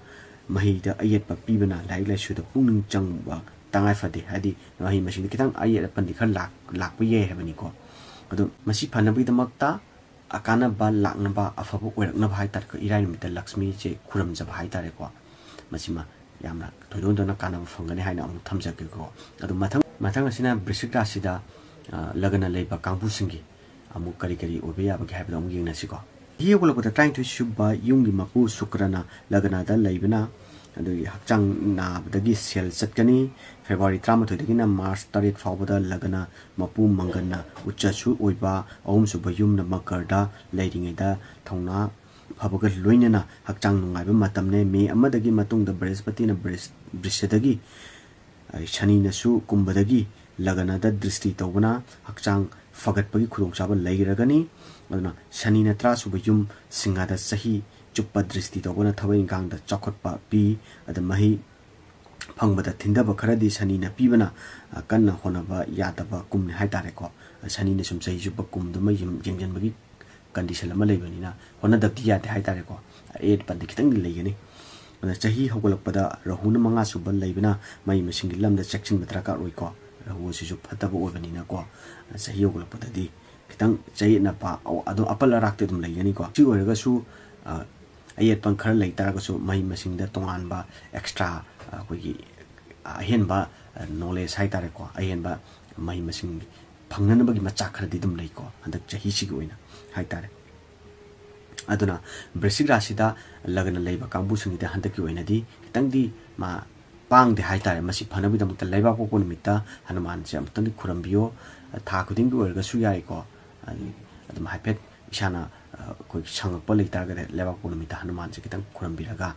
ꯃꯍꯩꯗ ꯑꯌꯦꯠꯄ ꯄꯤꯕꯅ ꯂꯥꯏꯔꯤꯛ ꯂꯥꯏꯁꯨꯗ ꯄꯨꯛꯅꯤꯡ ꯆꯪꯕ ꯇꯉꯥꯏ ꯐꯗꯦ꯫ ꯍꯥꯏꯗꯤ ꯃꯍꯩ ꯃꯁꯤꯡꯗ ꯈꯤꯇꯪ ꯑꯌꯦꯠ ꯑꯄꯟꯗꯤ ꯈꯔ ꯂꯥꯛ-, ꯂꯥꯛꯄ ꯌꯥꯏ ꯍꯥꯏꯕꯅꯤꯀꯣ꯫ ꯑꯗꯣ ꯃꯁꯤ ꯐꯅꯕꯒꯤꯗꯃꯛꯇ ꯑꯀꯥꯟꯅꯕ ꯂꯥꯛꯅꯕ, ꯑꯐꯕ ꯑꯣꯏꯔꯛꯅꯕ ꯍꯥꯏꯇꯥꯔꯦꯀꯣ, ꯏꯔꯥꯏ ꯅꯨꯃꯤꯠꯇ ꯂꯛꯁꯃꯤꯁꯦ ꯈꯨꯔꯨꯝꯖꯕ ꯍꯥꯏꯇꯥꯔꯦꯀꯣ꯫ ꯃꯁꯤꯃ ꯌꯥꯝꯅ ꯊꯣꯏꯗꯣꯛ ꯍꯦꯟꯗꯣꯛꯅ ꯀꯥꯟꯅꯕ ꯐꯪꯒꯅꯤ ꯍꯥꯏꯅ ꯑꯃꯨꯛ ꯊꯝꯖꯒꯦꯀꯣ꯫ ꯑꯗꯣ ꯃꯊꯪ, ꯃꯊꯪ ꯑꯁꯤꯅ ꯕ꯭ꯔꯤꯁꯤꯛ ꯔꯥꯁꯤꯗ, ꯑ, ꯂꯒꯅ ꯂꯩꯕ ꯀꯥꯡꯕꯨꯁꯤꯡꯒꯤ ꯑꯃꯨꯛ ꯀꯔꯤ ꯀꯔꯤ ꯑꯣꯏꯕ ꯌꯥꯕꯒꯦ ꯍꯥꯏꯕꯗꯣ ꯑꯃꯨꯛ ꯌꯦꯡꯅꯁꯤꯀꯣ꯫ ꯆꯍꯤ ꯍꯧꯒꯠꯂꯛꯄꯗ ꯇꯔꯥꯅꯤꯊꯣꯏ ꯁꯨꯕ ꯌꯨꯝꯒꯤ ꯃꯄꯨ ꯁꯨꯀ꯭ꯔꯅ ꯂꯒꯅꯗ ꯂꯩꯕꯅ, ꯑꯗꯨꯒꯤ ꯍꯛꯆꯥꯡ ꯅꯥꯕꯗꯒꯤ ꯁꯦꯜ ꯆꯠꯀꯅꯤ꯫ ꯐꯦꯕ꯭ꯔꯨꯋꯥꯔꯤ ꯇꯔꯥꯃꯥꯊꯣꯏꯗꯒꯤꯅ ꯃꯥꯔꯆ ꯇꯔꯦꯠ ꯐꯥꯎꯕꯗ ꯂꯒꯅ ꯃꯄꯨ ꯃꯪꯒꯟꯅ ꯎꯆꯁꯨ ꯑꯣꯏꯕ ꯑꯍꯨꯝꯁꯨꯕ ꯌꯨꯝꯅ ꯃꯀꯔꯗ ꯂꯩꯔꯤꯉꯩꯗ ꯊꯧꯅꯥ ꯐꯕꯒ ꯂꯣꯏꯅꯅ ꯍꯛꯆꯥꯡ ꯅꯨꯡꯉꯥꯏꯕ ꯃꯇꯝꯅꯦ꯫ ꯃꯦ ꯑꯃꯗꯒꯤ ꯃꯇꯨꯡꯗ ꯕ꯭ꯔꯤꯍꯁꯄꯇꯤꯅ ꯕ꯭ꯔꯤꯁ-, ꯕ꯭ꯔꯤꯁꯗꯒꯤ, ꯑ, ꯁꯅꯤꯅꯁꯨ ꯀꯨꯝꯕꯗꯒꯤ ꯂꯒꯅꯗ ꯗ꯭ꯔꯤꯁꯇꯤ ꯇꯧꯕꯅ ꯍꯛꯆꯥꯡ ꯐꯒꯠꯄꯒꯤ ꯈꯨꯗꯣꯡꯆꯥꯕ ꯂꯩꯔꯒꯅꯤ꯫ ꯑꯗꯨꯅ ꯁꯅꯤꯅ ꯇꯔꯥꯁꯨꯕ ꯌꯨꯝ ꯁꯤꯡꯍꯗ ꯆꯍꯤ ꯆꯨꯞꯄ ꯗ꯭ꯔꯤꯁꯇꯤ ꯇꯧꯕꯅ ꯊꯕꯛ ꯏꯪꯈꯥꯡꯗ ꯆꯥꯎꯈꯠꯄ ꯄꯤ꯫ ꯑꯗ ꯃꯍꯩ ꯐꯪꯕꯗ ꯊꯤꯟꯊꯕ ꯈꯔꯗꯤ ꯁꯅꯤꯅ ꯄꯤꯕꯅ, ꯑ, ꯀꯟꯅ ꯍꯣꯠꯅꯕ ꯌꯥꯗꯕ ꯀꯨꯝꯅꯤ ꯍꯥꯏꯇꯥꯔꯦꯀꯣ꯫ ꯁꯅꯤꯅ ꯁꯨꯝ ꯆꯍꯤ ꯆꯨꯞꯄ ꯀꯨꯝꯗꯨꯃ ꯌꯦꯡ-, ꯌꯦꯡꯁꯤꯟꯕꯒꯤ condition ꯑꯃ ꯂꯩꯕꯅꯤꯅ ꯍꯣꯠꯅꯗꯕꯗꯤ ꯌꯥꯗꯦ ꯍꯥꯏꯇꯥꯔꯦꯀꯣ꯫ ꯑꯌꯦꯠꯄꯗꯤ ꯈꯤꯇꯪꯗꯤ ꯂꯩꯒꯅꯤ꯫ ꯑꯗꯨꯅ ꯆꯍꯤ ꯍꯧꯒꯠꯂꯛꯄꯗ ꯔꯥꯍꯨꯅ ꯃꯉꯥ ꯁꯨꯕ ꯂꯩꯕꯅ ꯃꯍꯩ ꯃꯁꯤꯡꯒꯤ ꯂꯝꯗ ꯆꯦꯛꯁꯤꯟꯕ ꯗꯔꯀꯥꯔ ꯑꯣꯏꯀꯣ꯫ ꯔꯥꯍꯨ ꯑꯁꯤꯁꯨ ꯐꯠꯇꯕ ꯑꯣꯏꯕꯅꯤꯅꯀꯣ, ꯆꯍꯤ ꯍꯧꯒꯠꯂꯛꯄꯗꯗꯤ ꯈꯤꯇꯪ ꯆꯌꯦꯠꯅꯕ, ꯑꯗꯨꯝ ꯑꯄꯜ ꯑꯔꯥꯛꯇꯤ ꯑꯗꯨꯝ ꯂꯩꯒꯅꯤꯀꯣ꯫ ꯁꯤ ꯑꯣꯏꯔꯒꯁꯨ, ꯑ, ꯑꯌꯦꯠꯄ ꯈꯔ ꯂꯩ ꯇꯥꯔꯒꯁꯨ ꯃꯍꯩ ꯃꯁꯤꯡꯗ ꯇꯣꯉꯥꯟꯕ extra, ꯑ, ꯑꯩꯈꯣꯏꯒꯤ ꯑꯍꯦꯟꯕ, ꯑ, knowledge ꯍꯥꯏꯇꯥꯔꯦꯀꯣ, ꯑꯍꯦꯟꯕ ꯃꯍꯩ ꯃꯁꯤꯡ ꯐꯪꯅꯅꯕꯒꯤ ꯃꯆꯥꯛ ꯈꯔꯗꯤ ꯑꯗꯨꯝ ꯂꯩꯀꯣ, ꯍꯟꯗꯛ ꯆꯍꯤꯁꯤꯒꯤ ꯑꯣꯏꯅ ꯍꯥꯏꯇꯥꯔꯦ꯫ ꯑꯗꯨꯅ ꯕ꯭ꯔꯤꯁꯤꯛ ꯔꯥꯁꯤꯗ ꯂꯒꯅ ꯂꯩꯕ ꯀꯥꯡꯕꯨꯁꯤꯡꯒꯤꯗꯤ ꯍꯟꯗꯛꯀꯤ ꯑꯣꯏꯅꯗꯤ ꯈꯤꯇꯪꯗꯤ ꯃꯥ ꯄꯥꯡꯗꯦ ꯍꯥꯏꯇꯥꯔꯦ꯫ ꯃꯁꯤ ꯐꯅꯕꯒꯤꯗꯃꯛꯇ ꯂꯩꯕꯥꯛꯄꯣꯛꯄ ꯅꯨꯃꯤꯠꯇ ꯍꯅꯨꯃꯥꯟꯁꯦ ꯑꯃꯨꯛꯇꯪꯗꯤ ꯈꯨꯔꯨꯝꯕꯤꯌꯣ꯫ ꯊꯥ ꯈꯨꯗꯤꯡꯒꯤ ꯑꯣꯏꯔꯒꯁꯨ ꯌꯥꯏꯀꯣ꯫ ꯑꯗꯨꯝ ꯍꯥꯏꯐꯦꯠ ꯏꯁꯥꯅ, ꯑ, ꯑꯩꯈꯣꯏ ꯁꯪꯉꯛꯄ ꯂꯩꯇꯥꯔꯒꯗꯤ ꯂꯩꯕꯥꯛꯄꯣꯛꯄ ꯅꯨꯃꯤꯠꯇ ꯍꯅꯨꯃꯥꯟꯁꯦ ꯈꯤꯇꯪ ꯈꯨꯔꯨꯝꯕꯤꯔꯒ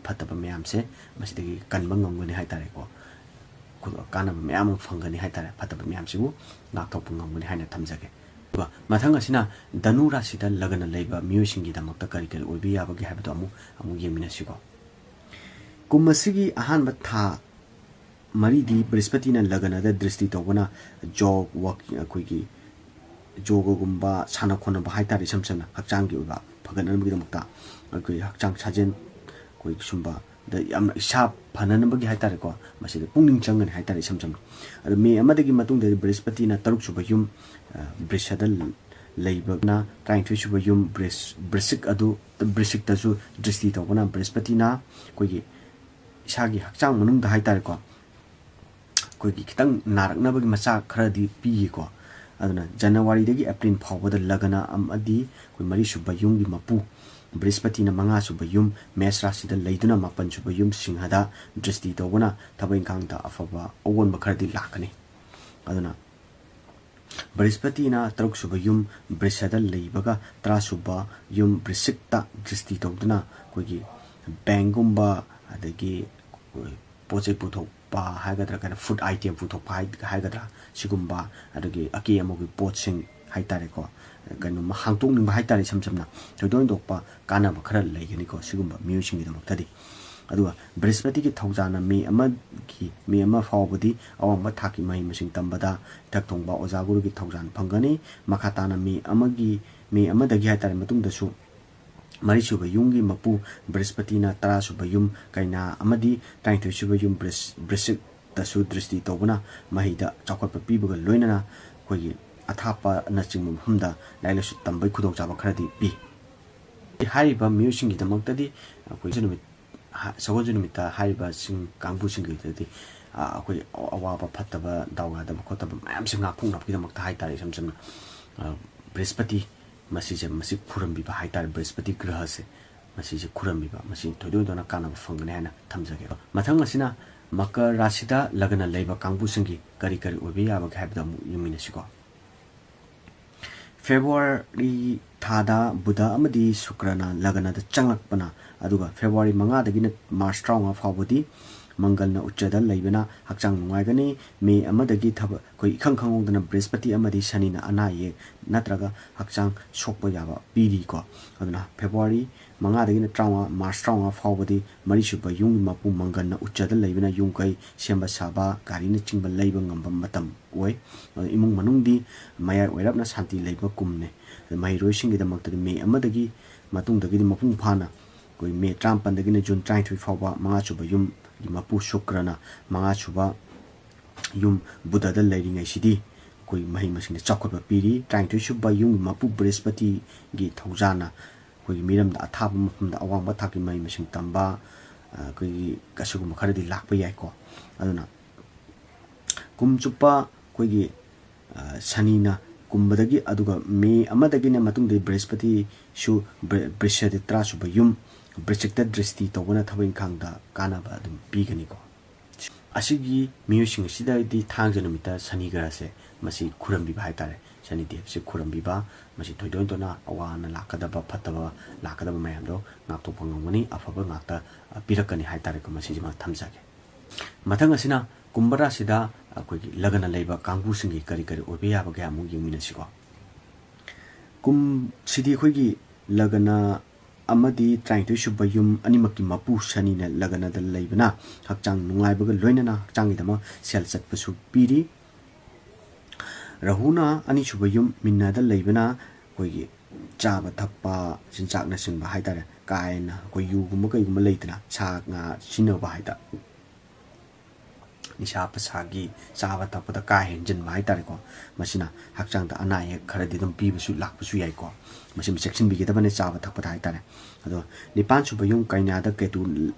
ꯐꯠꯇꯕ ꯃꯌꯥꯝꯁꯦ ꯃꯁꯤꯗꯒꯤ ꯀꯟꯕ ꯉꯝꯒꯅꯤ ꯍꯥꯏꯇꯥꯔꯦꯀꯣ꯫ ꯈꯨꯗꯣ-, ꯀꯥꯟꯅꯕ ꯃꯌꯥꯝ ꯑꯃ ꯐꯪꯒꯅꯤ ꯍꯥꯏꯇꯥꯔꯦ꯫ ꯐꯠꯇꯕ ꯃꯌꯥꯝꯁꯤꯕꯨ ꯉꯥꯛꯊꯣꯛꯄ ꯉꯝꯒꯅꯤ ꯍꯥꯏꯅ ꯊꯝꯖꯒꯦ꯫ ꯑꯗꯨꯒ ꯃꯊꯪ ꯑꯁꯤꯅ ꯙꯅꯨ ꯔꯥꯁꯤꯗ ꯂꯒꯅ ꯂꯩꯕ ꯃꯤꯑꯣꯏꯁꯤꯡꯒꯤꯗꯃꯛꯇ ꯀꯔꯤ ꯀꯔꯤ ꯑꯣꯏꯕ ꯌꯥꯕꯒꯦ ꯍꯥꯏꯕꯗꯣ ꯑꯃꯨꯛ, ꯑꯃꯨꯛ ꯌꯦꯡꯃꯤꯟꯅꯁꯤꯀꯣ꯫ ꯀꯨꯝ ꯑꯁꯤꯒꯤ ꯑꯍꯥꯟꯕ ꯊꯥ ꯃꯔꯤꯗꯤ ꯕ꯭ꯔꯤꯍꯁꯄꯇꯤꯅ ꯂꯒꯅꯗ ꯗ꯭ꯔꯤꯁꯇꯤ ꯇꯧꯕꯅ ꯖꯣꯒ, ꯋꯥꯛ-, ꯑꯩꯈꯣꯏꯒꯤ ꯖꯣꯒꯒꯨꯝꯕ, ꯁꯥꯟꯅ ꯈꯣꯠꯅꯕ ꯍꯥꯏꯇꯥꯔꯦ, ꯏꯁꯝ ꯁꯝꯅ ꯍꯛꯆꯥꯡꯒꯤ ꯑꯣꯏꯕ ꯐꯒꯠꯅꯕꯒꯤꯗꯃꯛꯇ ꯑꯩꯈꯣꯏ ꯍꯛꯆꯥꯡ ꯁꯥꯖꯦꯜ, ꯑꯩꯈꯣꯏ ꯁꯨꯝꯕꯗ ꯌꯥꯝꯅ ꯏꯁꯥ ꯐꯅꯅꯕꯒꯤ ꯍꯥꯏꯇꯥꯔꯦꯀꯣ, ꯃꯁꯤꯗ ꯄꯨꯛꯅꯤꯡ ꯆꯪꯒꯅꯤ ꯍꯥꯏꯇꯥꯔꯦ꯫ ꯏꯁꯝ ꯁꯝꯅ ꯑꯗꯣ ꯃꯦ ꯑꯃꯗꯒꯤ ꯃꯇꯨꯡꯗꯗꯤ ꯕ꯭ꯔꯤꯍꯁꯄꯇꯤꯅ ꯇꯔꯨꯛ ꯁꯨꯕ ꯌꯨꯝ, ꯑ, ꯕ꯭ꯔꯤꯁꯗ ꯂꯩꯕꯅ ꯇꯔꯥꯅꯤꯊꯣꯏ ꯁꯨꯕ ꯌꯨꯝ ꯕ꯭ꯔꯤꯁ-, ꯕ꯭ꯔꯤꯁꯤꯛ ꯑꯗꯨ, ꯕ꯭ꯔꯤꯁꯤꯛꯇꯁꯨ ꯗ꯭ꯔꯤꯁꯇꯤ ꯇꯧꯕꯅ ꯕ꯭ꯔꯤꯍꯁꯄꯇꯤꯅ ꯑꯩꯈꯣꯏꯒꯤ ꯏꯁꯥꯒꯤ ꯍꯛꯆꯥꯡ ꯃꯅꯨꯡꯗ ꯍꯥꯏꯇꯥꯔꯦꯀꯣ, ꯑꯩꯈꯣꯏꯒꯤ ꯈꯤꯇꯪ ꯅꯥꯔꯛꯅꯕꯒꯤ ꯃꯆꯥꯛ ꯈꯔꯗꯤ ꯄꯤꯌꯦꯀꯣ꯫ ꯑꯗꯨꯅ ꯖꯅꯋꯥꯔꯤꯗꯒꯤ ꯑꯦꯄ꯭ꯔꯤꯜ ꯐꯥꯎꯕꯗ ꯂꯒꯅ ꯑꯃꯗꯤ ꯑꯩꯈꯣꯏ ꯃꯔꯤ ꯁꯨꯕ ꯌꯨꯝꯒꯤ ꯃꯄꯨ ꯕ꯭ꯔꯤꯍꯁꯄꯇꯤꯅ ꯃꯉꯥ ꯁꯨꯕ ꯌꯨꯝ ꯃꯦꯁ ꯔꯥꯁꯤꯗ ꯂꯩꯗꯨꯅ ꯃꯥꯄꯟ ꯁꯨꯕ ꯌꯨꯝ ꯁꯤꯡꯍꯗ ꯗ꯭ꯔꯤꯁꯇꯤ ꯇꯧꯕꯅ ꯊꯕꯛ ꯏꯪꯈꯥꯡꯗ ꯑꯐꯕ ꯑꯑꯣꯟꯕ ꯈꯔꯗꯤ ꯂꯥꯛꯀꯅꯤ꯫ ꯑꯗꯨꯅ ꯕ꯭ꯔꯤꯍꯁꯄꯇꯤꯅ ꯇꯔꯨꯛ ꯁꯨꯕ ꯌꯨꯝ ꯕ꯭ꯔꯤꯁꯗ ꯂꯩꯕꯒ ꯇꯔꯥ ꯁꯨꯕ ꯌꯨꯝ ꯕ꯭ꯔꯤꯁꯤꯛꯇ ꯗ꯭ꯔꯤꯁꯇꯤ ꯇꯧꯗꯨꯅ ꯑꯩꯈꯣꯏꯒꯤ ꯕꯦꯡꯒꯨꯝꯕ, ꯑꯗꯒꯤ ꯄꯣꯠ ꯆꯩ ꯄꯨꯊꯣꯛꯄ ꯍꯥꯏꯒꯗ꯭ꯔꯥ, ꯀꯩꯅꯣ, food item ꯄꯨꯊꯣꯛꯄ ꯍꯥꯏ-, ꯍꯥꯏꯒꯗ꯭ꯔꯥ, ꯁꯤꯒꯨꯝꯕ, ꯑꯗꯒꯤ ꯑꯀꯦ ꯑꯃꯧꯒꯤ ꯄꯣꯠꯁꯤꯡ, ꯍꯥꯏꯇꯥꯔꯦꯀꯣ, ꯀꯩꯅꯣꯝꯃ ꯍꯥꯡꯇꯣꯛꯅꯤꯡꯕ ꯍꯥꯏꯇꯥꯔꯦ, ꯏꯁꯝ ꯁꯝꯅ ꯊꯣꯏꯗꯣꯛ ꯍꯦꯟꯗꯣꯛꯄ ꯀꯥꯟꯅꯕ ꯈꯔ ꯂꯩꯒꯅꯤꯀꯣ ꯁꯤꯒꯨꯝꯕ ꯃꯤꯑꯣꯏꯁꯤꯡꯒꯤꯗꯃꯛꯇꯗꯤ꯫ ꯑꯗꯨꯒ ꯕ꯭ꯔꯤꯍꯁꯄꯇꯤꯒꯤ ꯊꯧꯖꯥꯅ ꯃꯦ ꯑꯃꯒꯤ, ꯃꯦ ꯑꯃ ꯐꯥꯎꯕꯗꯤ ꯑꯋꯥꯡꯕ ꯊꯥꯛꯀꯤ ꯃꯍꯩ ꯃꯁꯤꯡ ꯇꯝꯕꯗ ꯏꯊꯛ ꯊꯣꯡꯕ ꯑꯣꯖꯥ ꯒꯨꯔꯨꯒꯤ ꯊꯧꯖꯥꯟ ꯐꯪꯒꯅꯤ꯫ ꯃꯈꯥ ꯇꯥꯅ ꯃꯦ ꯑꯃꯒꯤ, ꯃꯦ ꯑꯃꯗꯒꯤ ꯍꯥꯏꯇꯥꯔꯦ, ꯃꯇꯨꯡꯗꯁꯨ ꯃꯔꯤꯁꯨꯕ ꯌꯨꯝꯒꯤ ꯃꯄꯨ ꯕ꯭ꯔꯤꯍꯁꯄꯇꯤꯅ ꯇꯔꯥꯁꯨꯕ ꯌꯨꯝ ꯀꯩꯅꯥ ꯑꯃꯗꯤ ꯇꯔꯥꯅꯤꯊꯣꯏꯁꯨꯕ ꯌꯨꯝ ꯕ꯭ꯔꯤꯁ-, ꯕ꯭ꯔꯤꯁꯤꯛꯇꯁꯨ ꯗ꯭ꯔꯤꯁꯇꯤ ꯇꯧꯕꯅ ꯃꯍꯩꯗ ꯆꯥꯎꯈꯠꯄ ꯄꯤꯕꯒ ꯂꯣꯏꯅꯅ ꯑꯩꯈꯣꯏꯒꯤ ꯑꯊꯥꯞꯄꯅꯆꯤꯡꯕ ꯃꯐꯝꯗ ꯂꯥꯏꯔꯤꯛ ꯂꯥꯏꯁꯨ ꯇꯝꯕꯒꯤ ꯈꯨꯗꯣꯡꯆꯥꯕ ꯈꯔꯗꯤ ꯄꯤ꯫ ꯍꯥꯏꯔꯤꯕ ꯃꯤꯑꯣꯏꯁꯤꯡꯒꯤꯗꯃꯛꯇꯗꯤ ꯑꯩꯈꯣꯏ ꯅꯨꯃꯤꯠ, ꯍ-, ꯁꯒꯣꯜꯁꯦꯜ ꯅꯨꯃꯤꯠꯇ ꯍꯥꯏꯔꯤꯕꯁꯤꯡ ꯀꯥꯡꯕꯨꯁꯤꯡꯒꯤꯗꯗꯤ, ꯑ, ꯑꯩꯈꯣꯏ ꯑꯋꯥꯕ ꯐꯠꯇꯕ, ꯗꯥꯎ ꯌꯥꯗꯕ ꯈꯣꯠꯇꯕ ꯃꯌꯥꯝꯁꯦ ꯉꯥꯛꯊꯣꯛꯅꯕꯒꯤꯗꯃꯛꯇ ꯍꯥꯏꯇꯥꯔꯦ, ꯏꯁꯝ ꯁꯝꯅ, ꯑ, ꯕ꯭ꯔꯤꯍꯁꯄꯇꯤ ꯃꯁꯤꯁꯦ, ꯃꯁꯤ ꯈꯨꯔꯨꯝꯕꯤꯕ ꯍꯥꯏꯇꯥꯔꯦ, ꯕ꯭ꯔꯤꯍꯁꯄꯇꯤ ꯒ꯭ꯔꯍꯁꯦ ꯃꯁꯤꯁꯦ ꯈꯨꯔꯨꯝꯕꯤꯕ, ꯃꯁꯤ ꯊꯣꯏꯗꯣꯛ ꯍꯦꯟꯗꯣꯛꯅ ꯀꯥꯟꯅꯕ ꯐꯪꯒꯅꯤ ꯍꯥꯏꯅ ꯊꯝꯖꯒꯦ꯫ ꯃꯊꯪ ꯑꯁꯤꯅ ꯃꯀꯔ ꯔꯥꯁꯤꯗ ꯂꯒꯅ ꯂꯩꯕ ꯀꯥꯡꯕꯨꯁꯤꯡꯒꯤ ꯀꯔꯤ ꯀꯔꯤ ꯑꯣꯏꯕ ꯌꯥꯕꯒꯦ ꯍꯥꯏꯕꯗꯣ ꯑꯃꯨꯛ ꯌꯦꯡꯃꯤꯟꯅꯁꯤꯀꯣ꯫ ꯐꯦꯕ꯭ꯔꯨꯋꯥꯔꯤ ꯊꯥꯗ ꯕꯨꯙ ꯑꯃꯗꯤ ꯁꯨꯀ꯭ꯔꯅ ꯂꯒꯅꯗ ꯆꯪꯂꯛꯄꯅ, ꯑꯗꯨꯒ ꯐꯦꯕ꯭ꯔꯨꯋꯥꯔꯤ ꯃꯉꯥꯗꯒꯤꯅ ꯃꯥꯔꯆ ꯇꯔꯥꯃꯉꯥ ꯐꯥꯎꯕꯗꯤ ꯃꯪꯒꯜꯅ ꯎꯆꯗ ꯂꯩꯕꯅ ꯍꯛꯆꯥꯡ ꯅꯨꯡꯉꯥꯏꯒꯅꯤ꯫ ꯃꯦ ꯑꯃꯗꯒꯤ ꯊꯕꯛ ꯑꯩꯈꯣꯏ ꯏꯈꯪ ꯈꯪꯍꯧꯗꯅ ꯕ꯭ꯔꯤꯍꯁꯄꯇꯤ ꯑꯃꯗꯤ ꯁꯅꯤꯅ ꯑꯅꯥ ꯑꯌꯦꯛ ꯅꯠꯇ꯭ꯔꯒ ꯍꯛꯆꯥꯡ ꯁꯣꯛꯄ ꯌꯥꯕ ꯄꯤꯔꯤꯀꯣ꯫ ꯑꯗꯨꯅ ꯐꯦꯕ꯭ꯔꯨꯋꯥꯔꯤ ꯃꯉꯥꯗꯒꯤꯅ ꯇꯔꯥꯃꯉꯥ, ꯃꯥꯔꯆ ꯇꯔꯥꯃꯉꯥ ꯐꯥꯎꯕꯗꯤ ꯃꯔꯤꯁꯨꯕ ꯌꯨꯝꯒꯤ ꯃꯄꯨ ꯃꯪꯒꯜꯅ ꯎꯆꯗ ꯂꯩꯕꯅ ꯌꯨꯝ ꯀꯩ ꯁꯦꯝꯕ ꯁꯥꯕ, ꯒꯥꯔꯤꯅꯆꯤꯡꯕ ꯂꯩꯕ ꯉꯝꯕ ꯃꯇꯝ ꯑꯣꯏ꯫ ꯑꯗꯨ ꯏꯃꯨꯡ ꯃꯅꯨꯡꯗꯤ ꯃꯌꯥꯏ ꯑꯣꯏꯔꯞꯅ ꯁꯥꯟꯇꯤ ꯂꯩꯕ ꯀꯨꯝꯅꯤ꯫ ꯑꯗꯨ ꯃꯍꯩꯔꯣꯏꯁꯤꯡꯒꯤꯗꯃꯛꯇꯗꯤ ꯃꯦ ꯑꯃꯗꯒꯤ ꯃꯇꯨꯡꯗꯒꯤꯗꯤ ꯃꯄꯨꯡ ꯐꯥꯅ ꯑꯩꯈꯣꯏ ꯃꯦ ꯇꯔꯥꯃꯥꯄꯟꯗꯒꯤꯅ ꯖꯨꯟ ꯇꯔꯥꯅꯤꯊꯣꯏ ꯐꯥꯎꯕ ꯃꯉꯥꯁꯨꯕ ꯌꯨꯝꯒꯤ ꯃꯄꯨ ꯁꯨꯀ꯭ꯔꯅ ꯃꯉꯥꯁꯨꯕ ꯌꯨꯝ ꯕꯨꯙꯗ ꯂꯩꯔꯤꯉꯩꯁꯤꯗꯤ ꯑꯩꯈꯣꯏ ꯃꯍꯩ ꯃꯁꯤꯡꯗ ꯆꯥꯎꯈꯠꯄ ꯄꯤꯔꯤ꯫ ꯇꯔꯥꯅꯤꯊꯣꯏꯁꯨꯕ ꯌꯨꯝꯒꯤ ꯃꯄꯨ ꯕ꯭ꯔꯤꯍꯁꯄꯇꯤꯒꯤ ꯊꯧꯖꯥꯅ ꯑꯩꯈꯣꯏꯒꯤ ꯃꯤꯔꯝꯗ ꯑꯊꯥꯞꯄ ꯃꯐꯝꯗ ꯑꯋꯥꯡꯕ ꯊꯥꯛꯀꯤ ꯃꯍꯩ ꯃꯁꯤꯡ ꯇꯝꯕ, ꯑ, ꯑꯩꯈꯣꯏꯒꯤ ꯑꯁꯤꯒꯨꯝꯕ ꯈꯔꯗꯤ ꯂꯥꯛꯄ ꯌꯥꯏꯀꯣ꯫ ꯑꯗꯨꯅ ꯀꯨꯝ ꯆꯨꯞꯄ ꯑꯩꯈꯣꯏꯒꯤ, ꯑ, ꯁꯅꯤꯅ ꯀꯨꯝꯕꯗꯒꯤ, ꯑꯗꯨꯒ ꯃꯦ ꯑꯃꯗꯒꯤꯅ ꯃꯇꯨꯡꯗ ꯕ꯭ꯔꯤꯍꯁꯄꯇꯤꯁꯨ ꯕ꯭ꯔꯤ-, ꯕ꯭ꯔꯤꯁꯗ ꯇꯔꯥꯁꯨꯕ ꯌꯨꯝ ꯕ꯭ꯔꯤꯆꯤꯛꯇ ꯗ꯭ꯔꯤꯁꯇꯤ ꯇꯧꯕꯅ ꯊꯕꯛ ꯏꯪꯈꯥꯡꯗ ꯀꯥꯟꯅꯕ ꯑꯗꯨꯝ ꯄꯤꯒꯅꯤꯀꯣ꯫ ꯑꯁꯤꯒꯤ ꯃꯤꯑꯣꯏꯁꯤꯡ ꯑꯁꯤꯗꯗꯤ ꯊꯥꯡꯖ ꯅꯨꯃꯤꯠꯇ ꯁꯅꯤ ꯒ꯭ꯔꯍꯁꯦ ꯃꯁꯤ ꯈꯨꯔꯨꯝꯕꯤꯕ ꯍꯥꯏꯇꯥꯔꯦ, ꯁꯅꯤ ꯗꯦꯕꯁꯦ ꯈꯨꯔꯨꯝꯕꯤꯕ, ꯃꯁꯤ ꯊꯣꯏꯗꯣꯛ ꯍꯦꯟꯗꯣꯛꯅ ꯑꯋꯥ ꯑꯅꯥ ꯂꯥꯛꯀꯗꯕ, ꯐꯠꯇꯕ ꯂꯥꯛꯀꯗꯕ ꯃꯌꯥꯝꯗꯣ ꯉꯥꯛꯊꯣꯛꯄ ꯉꯝꯒꯅꯤ, ꯑꯐꯕ ꯉꯥꯛꯇ, ꯑ, ꯄꯤꯔꯛꯀꯅꯤ ꯍꯥꯏꯇꯥꯔꯦꯀꯣ꯫ ꯃꯁꯤꯁꯤꯃ ꯊꯝꯖꯒꯦ꯫ ꯃꯊꯪ ꯑꯁꯤꯅ ꯀꯨꯝꯚ ꯔꯥꯁꯤꯗ ꯑꯩꯈꯣꯏꯒꯤ ꯂꯒꯅ ꯂꯩꯕ ꯀꯥꯡꯕꯨꯁꯤꯡꯒꯤ ꯀꯔꯤ ꯀꯔꯤ ꯑꯣꯏꯕ ꯌꯥꯕꯒꯦ ꯑꯃꯨꯛ ꯌꯦꯡꯃꯤꯟꯅꯁꯤꯀꯣ꯫ ꯀꯨꯝꯁꯤꯗꯤ ꯑꯩꯈꯣꯏꯒꯤ ꯂꯒꯅ ꯑꯃꯗꯤ ꯇꯔꯥꯅꯤꯊꯣꯏ ꯁꯨꯕ ꯌꯨꯝ ꯑꯅꯤꯃꯛꯀꯤ ꯃꯄꯨ ꯁꯅꯤꯅ ꯂꯒꯅꯗ ꯂꯩꯕꯅ ꯍꯛꯆꯥꯡ ꯅꯨꯡꯉꯥꯏꯕꯒ ꯂꯣꯏꯅꯅ ꯍꯛꯆꯥꯡꯒꯤꯗꯃꯛ ꯁꯦꯜ ꯆꯠꯄꯁꯨ ꯄꯤꯔꯤ꯫ ꯔꯍꯨꯅ ꯑꯅꯤꯁꯨꯕ ꯌꯨꯝ ꯃꯤꯟꯅꯗ ꯂꯩꯕꯅ ꯑꯩꯈꯣꯏꯒꯤ ꯆꯥꯕ ꯊꯛꯄ, ꯆꯤꯟꯖꯥꯛꯅꯆꯤꯡꯕ ꯍꯥꯏꯇꯥꯔꯦ, ꯀꯥ ꯍꯦꯟꯅ ꯑꯩꯈꯣꯏ ꯌꯨꯒꯨꯝꯕ ꯀꯩꯒꯨꯝꯕ ꯂꯩꯗꯅ, ꯁꯥ ꯉꯥ ꯁꯤꯖꯤꯟꯅꯕ ꯍꯥꯏꯇꯥꯔꯦ, ꯅꯤꯁꯥ ꯄꯁꯥꯒꯤ ꯆꯥꯕ ꯊꯛꯄꯗ ꯀꯥ ꯍꯦꯟꯖꯤꯟꯕ ꯍꯥꯏꯇꯥꯔꯦꯀꯣ, ꯃꯁꯤꯅ ꯍꯛꯆꯥꯡꯗ ꯑꯅꯥ ꯑꯌꯦꯛ ꯈꯔꯗꯤ ꯑꯗꯨꯝ ꯄꯤꯕꯁꯨ ꯂꯥꯛꯄꯁꯨ ꯌꯥꯏꯀꯣ꯫ ꯃꯁꯤꯃ ꯆꯦꯛꯁꯤꯟꯕꯤꯒꯗꯕꯅꯤ ꯆꯥꯕ ꯊꯛꯄꯗ ꯍꯥꯏꯇꯥꯔꯦ꯫ ꯑꯗꯣ ꯅꯤꯄꯥꯟ ꯁꯨꯕ ꯌꯨꯝ ꯀꯩꯅꯥꯗ ꯀꯦꯇꯨ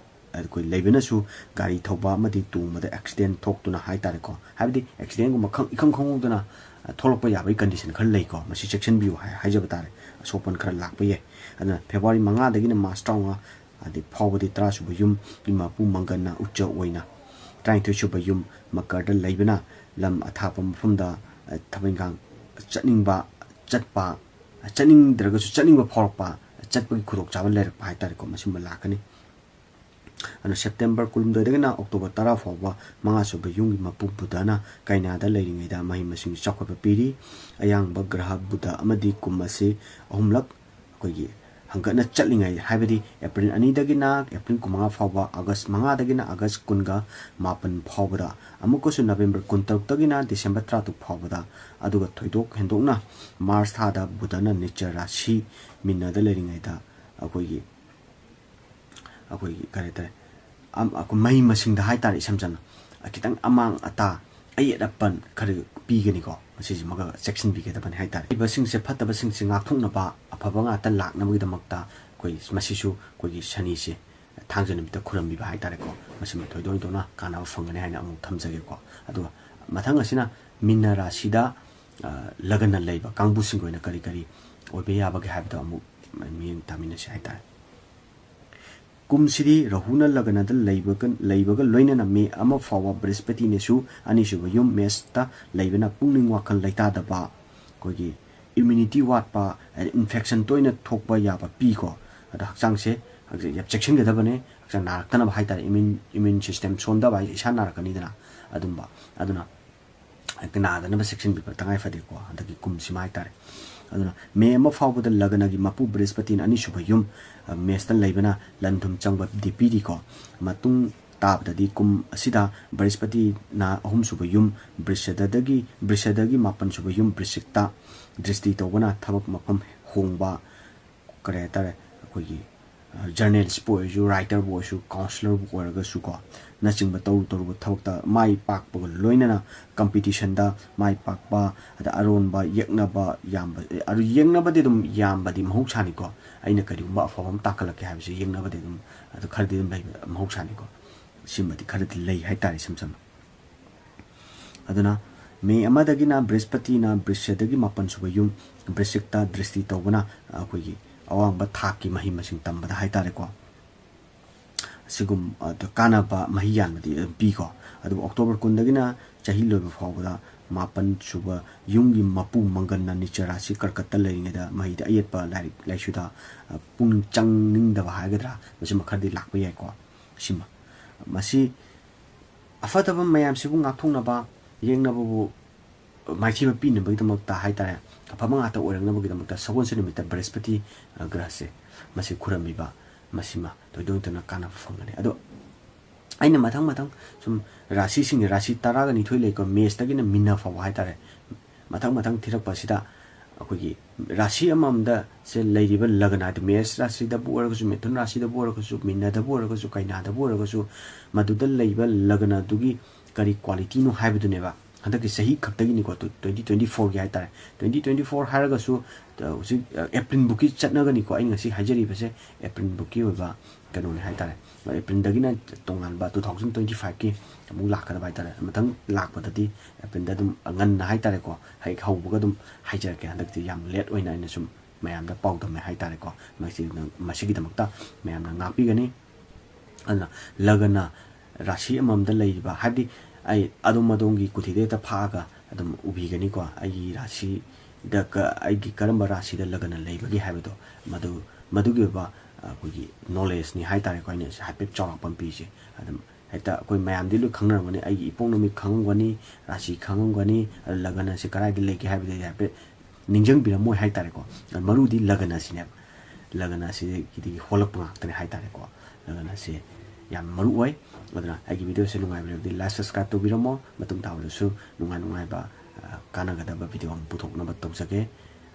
ꯑꯩꯈꯣꯏ ꯂꯩꯕꯅꯁꯨ ꯒꯥꯔꯤ ꯊꯧꯕ ꯑꯃꯗꯤ ꯇꯣꯡꯕꯗ ꯑꯦꯛꯁꯤꯗꯦꯟ ꯊꯣꯛꯇꯨꯅ ꯍꯥꯏꯇꯥꯔꯦꯀꯣ, ꯍꯥꯏꯕꯗꯤ ꯑꯦꯛꯁꯤꯗꯦꯟꯒꯨꯝꯕ ꯈꯪ-, ꯏꯈꯪ ꯈꯪꯍꯧꯗꯅ, ꯑ, ꯊꯣꯛꯂꯛꯄ ꯌꯥꯕꯒꯤ ꯀꯟꯗꯤꯁꯟ ꯈꯔ ꯂꯩꯀꯣ, ꯃꯁꯤ ꯆꯦꯛꯁꯤꯟꯕꯤꯌꯨ ꯍꯥꯏ-, ꯍꯥꯏꯖꯕ ꯇꯥꯔꯦ꯫ ꯑꯁꯣꯛ ꯑꯄꯟ ꯈꯔ ꯂꯥꯛꯄ ꯌꯥꯏ꯫ ꯑꯗꯨꯅ ꯐꯦꯕ꯭ꯔꯨꯋꯥꯔꯤ ꯃꯉꯥꯗꯒꯤꯅ ꯃꯥꯔꯆ ꯇꯔꯥꯃꯉꯥ ꯑꯗꯩ ꯐꯥꯎꯕꯗꯤ ꯇꯔꯥ ꯁꯨꯕ ꯌꯨꯝꯒꯤ ꯃꯄꯨ ꯃꯪꯒꯟꯅ ꯎꯠꯆ ꯑꯣꯏꯅ ꯇꯔꯥꯅꯤꯊꯣꯏ ꯁꯨꯕ ꯌꯨꯝ ꯃꯀꯔꯗ ꯂꯩꯕꯅ ꯂꯝ ꯑꯊꯥꯞꯄ ꯃꯐꯝꯗ, ꯑ, ꯊꯕꯛ ꯏꯪꯈꯥꯡ ꯆꯠꯅꯤꯡꯕ, ꯆꯠꯄ, ꯆꯠꯅꯤꯡꯗ꯭ꯔꯒꯁꯨ ꯆꯠꯅꯤꯡꯕ ꯐꯥꯎꯔꯛꯄ, ꯆꯠꯄꯒꯤ ꯈꯨꯗꯣꯡꯆꯥꯕ ꯂꯩꯔꯛꯄ ꯍꯥꯏꯇꯥꯔꯦꯀꯣ, ꯃꯁꯤꯒꯨꯝꯕ ꯂꯥꯛꯀꯅꯤ꯫ ꯑꯗꯨꯅ ꯁꯦꯞꯇꯦꯝꯕꯔ ꯀꯨꯟꯍꯨꯝꯗꯣꯏꯗꯒꯤꯅ ꯑꯣꯛꯇꯣꯕꯔ ꯇꯔꯥ ꯐꯥꯎꯕ ꯃꯉꯥ ꯁꯨꯕ ꯌꯨꯝꯒꯤ ꯃꯄꯨ ꯕꯨꯙꯅ ꯀꯩꯅꯥꯗ ꯂꯩꯔꯤꯉꯩꯗ ꯃꯍꯩ ꯃꯁꯤꯡ ꯆꯥꯎꯈꯠꯄ ꯄꯤꯔꯤ꯫ ꯑꯌꯥꯡꯕ ꯒ꯭ꯔꯍ ꯕꯨꯙ ꯑꯃꯗꯤ ꯀꯨꯝ ꯑꯁꯤ ꯑꯍꯨꯝꯂꯛ ꯑꯩꯈꯣꯏꯒꯤ ꯍꯪꯒꯠꯅ ꯆꯠꯂꯤꯉꯩ, ꯍꯥꯏꯕꯗꯤ ꯑꯦꯄ꯭ꯔꯤꯜ ꯑꯅꯤꯗꯒꯤꯅ ꯑꯦꯄ꯭ꯔꯤꯜ ꯀꯨꯟꯃꯉꯥ ꯐꯥꯎꯕ, ꯑꯥꯒꯁ ꯃꯉꯥꯗꯒꯤꯅ ꯑꯥꯒꯁ ꯀꯨꯟꯒ ꯃꯥꯄꯟ ꯐꯥꯎꯕꯗ, ꯑꯃꯨꯛꯀꯁꯨ ꯅꯕꯦꯝꯕꯔ ꯀꯨꯟꯇꯔꯨꯛꯇꯒꯤꯅ ꯗꯤꯁꯦꯝꯕꯔ ꯇꯔꯥꯇꯔꯨꯛ ꯐꯥꯎꯕꯗ, ꯑꯗꯨꯒ ꯊꯣꯏꯗꯣꯛ ꯍꯦꯟꯗꯣꯛꯅ ꯃꯥꯔꯆ ꯊꯥꯗ ꯕꯨꯙꯅ ꯅꯤꯆ ꯔꯥꯁꯤ ꯃꯤꯟꯅꯗ ꯂꯩꯔꯤꯉꯩꯗ ꯑꯩꯈꯣꯏꯒꯤ, ꯑꯩꯈꯣꯏꯒꯤ ꯀꯔꯤ ꯍꯥꯏꯇꯥꯔꯦ, ꯑꯝ-, ꯑꯩꯈꯣꯏ ꯃꯍꯩ ꯃꯁꯤꯡꯗ ꯍꯥꯏꯇꯥꯔꯦ, ꯏꯁꯝ ꯁꯝꯅ, ꯑ, ꯈꯤꯇꯪ ꯑꯃꯥꯡ ꯑꯇꯥ, ꯑꯌꯦꯠ ꯑꯄꯟ ꯈꯔ ꯄꯤꯒꯅꯤꯀꯣ꯫ ꯃꯁꯤꯁꯤꯃꯒ ꯆꯦꯛꯁꯤꯟꯕꯤꯒꯗꯕꯅꯤ ꯍꯥꯏꯇꯥꯔꯦ꯫ ꯂꯩꯕꯁꯤꯡꯁꯦ, ꯐꯠꯇꯕꯁꯤꯡꯁꯦ ꯉꯥꯛꯊꯣꯛꯅꯕ, ꯑꯐꯕ ꯉꯥꯛꯇ ꯂꯥꯛꯅꯕꯒꯤꯗꯃꯛꯇ ꯑꯩꯈꯣꯏ ꯃꯁꯤꯁꯨ ꯑꯩꯈꯣꯏꯒꯤ ꯁꯅꯤꯁꯦ ꯊꯥꯡꯖ ꯅꯨꯃꯤꯠꯇ ꯈꯨꯔꯨꯝꯕꯤꯕ ꯍꯥꯏꯇꯥꯔꯦꯀꯣ꯫ ꯃꯁꯤꯃ ꯊꯣꯏꯗꯣꯛ ꯍꯦꯟꯗꯣꯛꯅ ꯀꯥꯟꯅꯕ ꯐꯪꯒꯅꯤ ꯍꯥꯏꯅ ꯑꯃꯨꯛ ꯊꯝꯖꯒꯦꯀꯣ꯫ ꯑꯗꯨꯒ ꯃꯊꯪ ꯑꯁꯤꯅ ꯃꯤꯟꯅ ꯔꯥꯁꯤꯗ, ꯑ, ꯂꯒꯟꯅ ꯂꯩꯕ ꯀꯥꯡꯕꯨꯁꯤꯡꯒꯤ ꯑꯣꯏꯅ ꯀꯔꯤ ꯀꯔꯤ ꯑꯣꯏꯕ ꯌꯥꯕꯒꯦ ꯍꯥꯏꯕꯗꯣ ꯑꯃꯨꯛ ꯃꯤꯠꯌꯦꯡ ꯇꯥꯃꯤꯟꯅꯁꯤ ꯍꯥꯏꯇꯥꯔꯦ꯫ ꯀꯨꯝꯁꯤꯗꯤ ꯔꯍꯨꯅ ꯂꯒꯅꯗ ꯂꯩꯕꯒ, ꯂꯩꯕꯒ ꯂꯣꯏꯅꯅ ꯃꯦ ꯑꯃ ꯐꯥꯎꯕ ꯕ꯭ꯔꯍꯁꯄꯇꯤꯅꯁꯨ ꯑꯅꯤꯁꯨꯕ ꯌꯨꯝ ꯃꯦꯁꯇ ꯂꯩꯕꯅ ꯄꯨꯛꯅꯤꯡ ꯋꯥꯈꯜ ꯂꯩꯇꯥꯗꯕ, ꯑꯩꯈꯣꯏꯒꯤ ꯏꯝꯌꯨꯅꯤꯇꯤ ꯋꯥꯠꯄ, ꯏꯟꯐꯦꯛꯁꯟ ꯇꯣꯏꯅ ꯊꯣꯛꯄ ꯌꯥꯕ ꯄꯤꯀꯣ꯫ ꯑꯗꯣ ꯍꯛꯆꯥꯡꯁꯦ ꯍꯛꯆꯥꯡ ꯌꯥꯝ ꯆꯦꯛꯁꯤꯟꯒꯗꯕꯅꯦ, ꯍꯛꯆꯥꯡ ꯅꯥꯔꯛꯇꯅꯕ ꯍꯥꯏꯇꯥꯔꯦ꯫ ꯏꯝꯌꯨꯟ, ꯏꯝꯌꯨꯟ ꯁꯤꯁꯇꯦꯝ ꯁꯣꯟꯊꯕ ꯍꯥꯏꯁꯦ ꯏꯁꯥ ꯅꯥꯔꯛꯀꯅꯤꯗꯅ, ꯑꯗꯨꯝꯕ꯫ ꯑꯗꯨꯅ ꯅꯥꯗꯅꯕ ꯆꯦꯛꯁꯤꯟꯕꯤꯕ ꯇꯉꯥꯏ ꯐꯗꯦꯀꯣ, ꯍꯟꯗꯛꯀꯤ ꯀꯨꯝꯁꯤꯃ ꯍꯥꯏꯇꯥꯔꯦ꯫ ꯑꯗꯨꯅ ꯃꯦ ꯑꯃ ꯐꯥꯎꯕꯗ ꯂꯒꯅꯒꯤ ꯃꯄꯨ ꯕ꯭ꯔꯤꯍꯁꯄꯇꯤꯅ ꯑꯅꯤꯁꯨꯕ ꯌꯨꯝ, ꯑ, ꯃꯦꯁꯇ ꯂꯩꯕꯅ ꯂꯟ ꯊꯨꯝ ꯆꯪꯕꯗꯤ ꯄꯤꯔꯤꯀꯣ꯫ ꯃꯇꯨꯡ ꯇꯥꯕꯗꯗꯤ ꯀꯨꯝ ꯑꯁꯤꯗ ꯕ꯭ꯔꯤꯍꯁꯄꯇꯤꯅ ꯑꯍꯨꯝꯁꯨꯕ ꯌꯨꯝ ꯕ꯭ꯔꯤꯁꯗꯗꯒꯤ, ꯕ꯭ꯔꯤꯁꯗꯒꯤ ꯃꯥꯄꯟꯁꯨꯕ ꯌꯨꯝ ꯕ꯭ꯔꯤꯁꯤꯛꯇ ꯗ꯭ꯔꯤꯁꯇꯤ ꯇꯧꯕꯅ ꯊꯕꯛ ꯃꯐꯝ ꯍꯣꯡꯕ, ꯀꯔꯤ ꯍꯥꯏꯇꯥꯔꯦ, ꯑꯩꯈꯣꯏꯒꯤ, ꯑ, ꯖꯔꯅꯦꯂꯤꯁꯄꯨ ꯑꯣꯏꯔꯁꯨ, ꯔꯥꯏꯇꯔꯕꯨ ꯑꯣꯏꯔꯁꯨ, ꯀꯥꯎꯟꯁꯤꯂꯔꯕꯨ ꯑꯣꯏꯔꯒꯁꯨꯀꯣ, ꯅꯆꯤꯡꯕ ꯇꯧꯔꯨ ꯇꯧꯔꯨꯕ ꯊꯕꯛꯇ ꯃꯥꯏ ꯄꯥꯛꯄꯒ ꯂꯣꯏꯅꯅ ꯀꯝꯄꯤꯇꯤꯁꯟꯗ ꯃꯥꯏ ꯄꯥꯛꯄ, ꯑꯗ ꯑꯔꯣꯟꯕ ꯌꯦꯛꯅꯕ ꯌꯥꯝꯕ, ꯑꯗꯨ ꯌꯦꯡꯅꯕꯗꯤ ꯑꯗꯨꯝ ꯌꯥꯝꯕꯗꯤ ꯃꯍꯧꯁꯥꯅꯤꯀꯣ꯫ ꯑꯩꯅ ꯀꯔꯤꯒꯨꯝꯕ ꯑꯐꯕ ꯑꯃ ꯇꯥꯛꯀꯠꯂꯛꯀꯦ ꯍꯥꯏꯕꯁꯦ ꯌꯦꯡꯅꯕꯗꯤ ꯑꯗꯨꯝ, ꯑꯗꯨ ꯈꯔꯗꯤ ꯑꯗꯨꯝ ꯂꯩꯕ ꯃꯍꯧꯁꯥꯅꯤꯀꯣ꯫ ꯁꯤꯃꯗꯤ ꯈꯔꯗꯤ ꯂꯩ ꯍꯥꯏꯇꯥꯔꯦ, ꯏꯁꯝ ꯁꯝꯅ꯫ ꯑꯗꯨꯅ ꯃꯦ ꯑꯃꯗꯒꯤꯅ ꯕ꯭ꯔꯤꯍꯁꯄꯇꯤꯅ ꯕ꯭ꯔꯤꯁ꯭ꯌꯗꯒꯤ ꯃꯥꯄꯟ ꯁꯨꯕ ꯌꯨꯝ ꯕ꯭ꯔꯤꯁꯤꯛꯇ ꯗ꯭ꯔꯤꯁꯇꯤ ꯇꯧꯕꯅ ꯑꯩꯈꯣꯏꯒꯤ ꯑꯋꯥꯡꯕ ꯊꯥꯛꯀꯤ ꯃꯍꯩ ꯃꯁꯤꯡ ꯇꯝꯕꯗ ꯍꯥꯏꯇꯥꯔꯦꯀꯣ, ꯑꯁꯤꯒꯨꯝ-, ꯑꯗ ꯀꯥꯟꯅꯕ ꯃꯍꯩ ꯌꯥꯟꯕꯗꯤ ꯑꯗꯨꯝ ꯄꯤꯀꯣ꯫ ꯑꯗꯨꯕꯨ ꯑꯣꯛꯇꯣꯕꯔ ꯀꯨꯟꯗꯒꯤꯅ ꯆꯍꯤ ꯂꯣꯏꯕ ꯐꯥꯎꯕꯗ ꯃꯥꯄꯟ ꯁꯨꯕ ꯌꯨꯝꯒꯤ ꯃꯄꯨ ꯃꯪꯒꯟꯅ ꯅꯤꯆ ꯔꯥꯁꯤ ꯀꯔꯀꯠꯇ ꯂꯩꯔꯤꯉꯩꯗ ꯃꯍꯩꯗ ꯑꯌꯦꯠꯄ ꯂꯥꯏꯔꯤꯛ ꯂꯥꯏꯁꯨꯗ, ꯑ, ꯄꯨꯛꯅꯤꯡ ꯆꯪꯅꯤꯡꯗꯕ ꯍꯥꯏꯒꯗ꯭ꯔꯥ, ꯃꯁꯤꯃ ꯈꯔꯗꯤ ꯂꯥꯛꯄ ꯌꯥꯏꯀꯣ꯫ ꯁꯤꯃ, ꯃꯁꯤ ꯑꯐꯠꯇꯕ ꯃꯌꯥꯝꯁꯤꯕꯨ ꯉꯥꯛꯊꯣꯛꯅꯕ, ꯌꯦꯡꯅꯕꯕꯨ ꯃꯥꯏꯊꯤꯕ ꯄꯤꯅꯕꯒꯤꯗꯃꯛꯇ ꯍꯥꯏꯇꯥꯔꯦ, ꯑꯐꯕ ꯉꯥꯛꯇ ꯑꯣꯏꯔꯛꯅꯕꯒꯤꯗꯃꯛꯇ ꯁꯒꯣꯜꯁꯦꯟ ꯅꯨꯃꯤꯠꯇ ꯕ꯭ꯔꯍꯁꯄꯇꯤ, ꯑ, ꯒ꯭ꯔꯍꯁꯦ ꯃꯁꯤ ꯈꯨꯔꯝꯃꯤꯕ, ꯃꯁꯤꯃ ꯊꯣꯏꯗꯣꯛ ꯍꯦꯟꯗꯣꯛꯅ ꯀꯥꯟꯅꯕ ꯐꯪꯒꯅꯤ꯫ ꯑꯗꯣ ꯑꯩꯅ ꯃꯊꯪ ꯃꯊꯪ ꯁꯨꯝ ꯔꯥꯁꯤꯁꯤꯡꯒꯤ, ꯔꯥꯁꯤ ꯇꯔꯥꯒ ꯅꯤꯊꯣꯏ ꯂꯩꯀꯣ, ꯃꯦꯁꯇꯒꯤꯅ ꯃꯤꯟꯅ ꯐꯥꯎꯕ ꯍꯥꯏꯇꯥꯔꯦ, ꯃꯊꯪ ꯃꯊꯪ ꯊꯤꯔꯛꯄ ꯑꯁꯤꯗ ꯑꯩꯈꯣꯏꯒꯤ ꯔꯥꯁꯤ ꯑꯃꯃꯝꯗ ꯁꯦ ꯂꯩꯔꯤꯕ ꯂꯒꯅ ꯍꯥꯏꯗꯤ ꯃꯦꯁ ꯔꯥꯁꯤꯗꯕꯨ ꯑꯣꯏꯔꯒꯁꯨ, ꯃꯤꯊꯨꯟ ꯔꯥꯁꯤꯗꯕꯨ ꯑꯣꯏꯔꯒꯁꯨ, ꯃꯤꯟꯅꯗꯕꯨ ꯑꯣꯏꯔꯒꯁꯨ, ꯀꯩꯅꯥꯗꯕꯨ ꯑꯣꯏꯔꯒꯁꯨ, ꯃꯗꯨꯗ ꯂꯩꯕ ꯂꯒꯅꯗꯨꯒꯤ ꯀꯔꯤ ꯀ꯭ꯋꯥꯂꯤꯇꯤꯅꯣ ꯍꯥꯏꯕꯗꯨꯅꯦꯕ꯫ ꯍꯟꯗꯛꯀꯤ ꯆꯍꯤ ꯈꯛꯇꯒꯤꯅꯤꯀꯣ, ꯇ꯭ꯋꯦꯟꯇꯤ ꯇ꯭ꯋꯦꯟꯇꯤ ꯐꯣꯔꯒꯤ ꯍꯥꯏꯇꯥꯔꯦ꯫ ꯇ꯭ꯋꯦꯟꯇꯤ ꯇ꯭ꯋꯦꯟꯇꯤ ꯐꯣꯔ ꯍꯥꯏꯔꯒꯁꯨ, ꯑ, ꯍꯧꯖꯤꯛ, ꯑ, ꯑꯦꯄ꯭ꯔꯤꯜꯕꯨꯛꯀꯤ ꯆꯠꯅꯒꯅꯤꯀꯣ꯫ ꯑꯩꯅ ꯉꯁꯤ ꯍꯥꯏꯖꯔꯤꯕꯁꯦ ꯑꯦꯄ꯭ꯔꯤꯜꯕꯨꯛꯀꯤ ꯑꯣꯏꯕ ꯀꯩꯅꯣꯅꯤ ꯍꯥꯏꯇꯥꯔꯦ꯫ ꯑꯦꯄ꯭ꯔꯤꯜꯗꯒꯤꯅ ꯇꯣꯉꯥꯟꯕ ꯇꯨ ꯊꯥꯎꯖꯟ ꯇ꯭ꯋꯦꯟꯇꯤ ꯐꯥꯏꯚꯀꯤ ꯑꯃꯨꯛ ꯂꯥꯛꯀꯗꯕ ꯍꯥꯏꯇꯥꯔꯦ꯫ ꯃꯊꯪ ꯂꯥꯛꯄꯗꯗꯤ ꯑꯦꯄ꯭ꯔꯤꯜꯗ ꯑꯗꯨꯝ ꯉꯟꯅ ꯍꯥꯏꯇꯥꯔꯦꯀꯣ, ꯍꯦꯛ ꯍꯧꯕꯒ ꯑꯗꯨꯝ ꯍꯥꯏꯖꯔꯛꯀꯦ꯫ ꯍꯟꯗꯛꯇꯤ ꯌꯥꯝ ꯂꯦꯠ ꯑꯣꯏꯅ ꯑꯩꯅ ꯁꯨꯝ ꯃꯌꯥꯝꯗ ꯄꯥꯎꯗꯝꯃꯦ ꯍꯥꯏꯇꯥꯔꯦꯀꯣ꯫ ꯃꯁꯤ-, ꯃꯁꯤꯒꯤꯗꯃꯛꯇ ꯃꯌꯥꯝꯅ ꯉꯥꯛꯄꯤꯒꯅꯤ꯫ ꯑꯗꯨꯅ ꯂꯒꯅ ꯔꯥꯁꯤ ꯑꯃꯃꯝꯗ ꯂꯩꯔꯤꯕ, ꯍꯥꯏꯕꯗꯤ ꯑꯩ ꯑꯗꯣꯝ ꯑꯗꯣꯝꯒꯤ ꯀꯨꯊꯤꯗ ꯍꯦꯛꯇ ꯐꯥꯛꯑꯒ ꯑꯗꯨꯝ ꯎꯕꯤꯒꯅꯤꯀꯣ, ꯑꯩꯒꯤ ꯔꯥꯁꯤꯗ ꯀ-, ꯑꯩꯒꯤ ꯀꯔꯝꯕ ꯔꯥꯁꯤꯗ ꯂꯒꯅ ꯂꯩꯕꯒꯦ ꯍꯥꯏꯕꯗꯣ꯫ ꯃꯗꯨ, ꯃꯗꯨꯒꯤ ꯑꯣꯏꯕ ꯑꯩꯈꯣꯏꯒꯤ ꯅꯣꯂꯦꯖꯅꯤ ꯍꯥꯏꯇꯥꯔꯦꯀꯣ, ꯑꯩꯅ ꯍꯥꯏꯐꯦꯠ ꯆꯥꯎꯔꯥꯛꯄ ꯑꯃ ꯄꯤꯔꯤꯁꯦ꯫ ꯑꯗꯨꯝ ꯍꯦꯛꯇ ꯑꯩꯈꯣꯏ ꯃꯌꯥꯝꯗꯤ ꯂꯣꯏ ꯈꯪꯅꯔꯝꯒꯅꯤ, ꯑꯩꯒꯤ ꯏꯄꯣꯛ ꯅꯨꯃꯤꯠ ꯈꯪꯉꯝꯒꯅꯤ, ꯔꯥꯁꯤ ꯈꯪꯉꯝꯒꯅꯤ, ꯑꯗꯨ ꯂꯒꯟ ꯑꯁꯤ ꯀꯗꯥꯏꯗ ꯂꯩꯒꯦ ꯍꯥꯏꯕꯗꯤ ꯍꯥꯏꯐꯦꯠ ꯅꯤꯡꯁꯤꯡꯕꯤꯔꯝꯃꯣꯏ ꯍꯥꯏꯇꯥꯔꯦꯀꯣ꯫ ꯑꯗꯨ ꯃꯔꯨꯗꯤ ꯂꯒꯟ ꯑꯁꯤꯅꯦꯕ꯫ ꯂꯒꯟ ꯑꯁꯤꯗꯒꯤ ꯍꯣꯜꯂꯛꯄ ꯉꯥꯛꯇꯅꯦ ꯍꯥꯏꯇꯥꯔꯦꯀꯣ꯫ ꯂꯒꯟ ꯑꯁꯤ ꯌꯥꯝ ꯃꯔꯨ ꯑꯣꯏ꯫ ꯑꯗꯨꯅ ꯑꯩꯒꯤ video ꯁꯦ ꯅꯨꯡꯉꯥꯏꯕꯤꯔꯕꯗꯤ like, subscribe ꯇꯧꯕꯤꯔꯝꯃꯣ꯫ ꯃꯇꯨꯡ ꯇꯥꯕꯗꯁꯨ ꯅꯨꯡꯉꯥꯏ ꯅꯨꯡꯉꯥꯏꯕ, ꯑ, ꯀꯥꯟꯅꯒꯗꯕ video ꯑꯃ ꯄꯨꯊꯣꯛꯅꯕ ꯇꯧꯖꯒꯦ꯫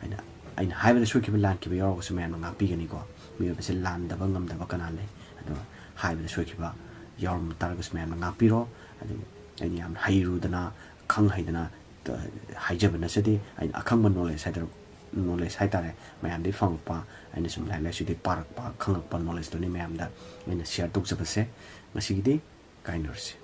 ꯑꯩꯅ, ꯑꯩꯅ ꯍꯥꯏꯕꯗ ꯁꯣꯏꯈꯤꯕ ꯂꯥꯟꯈꯤꯕ ꯌꯥꯎꯔꯒꯁꯨ ꯃꯌꯥꯝꯅ ꯉꯥꯛꯄꯤꯒꯅꯤꯀꯣ꯫ ꯃꯤꯑꯣꯏꯕꯁꯦ ꯂꯥꯟꯗꯕ ꯉꯝꯗꯕ ꯀꯅꯥ ꯂꯩ? ꯑꯗꯣ ꯍꯥꯏꯕꯗ ꯁꯣꯏꯈꯤꯕ ꯌꯥꯎꯔꯝꯕ ꯇꯥꯔꯒꯁꯨ ꯃꯌꯥꯝꯅ ꯉꯥꯛꯄꯤꯔꯣ꯫ ꯑꯗꯨ ꯑꯩꯅ ꯌꯥꯝ ꯍꯩꯔꯨꯗꯅ, ꯈꯪ ꯍꯩꯗꯅ, ꯇ-, ꯍꯥꯏꯖꯕ ꯅꯠꯆꯗꯦ꯫ ꯑꯩꯅ ꯑꯈꯪꯕ knowledge ꯍꯥꯏꯗꯣꯏꯔ-, knowledge ꯍꯥꯏꯇꯥꯔꯦ, ꯃꯌꯥꯝꯗꯒꯤ ꯐꯪꯉꯛꯄ, ꯑꯩꯅ ꯁꯨꯝ ꯂꯥꯏꯔꯤꯛ ꯂꯥꯏꯁꯨꯗꯒꯤ ꯄꯥꯔꯛꯄ, ꯈꯪꯉꯛꯄ knowledge ꯇꯨꯅꯤ ꯃꯌꯥꯝꯗ ꯑꯩꯅ share ꯇꯧꯖꯕꯁꯦ꯫ ꯉꯁꯤꯒꯤꯗꯤ ꯀꯥꯏꯅꯔꯁꯤ꯫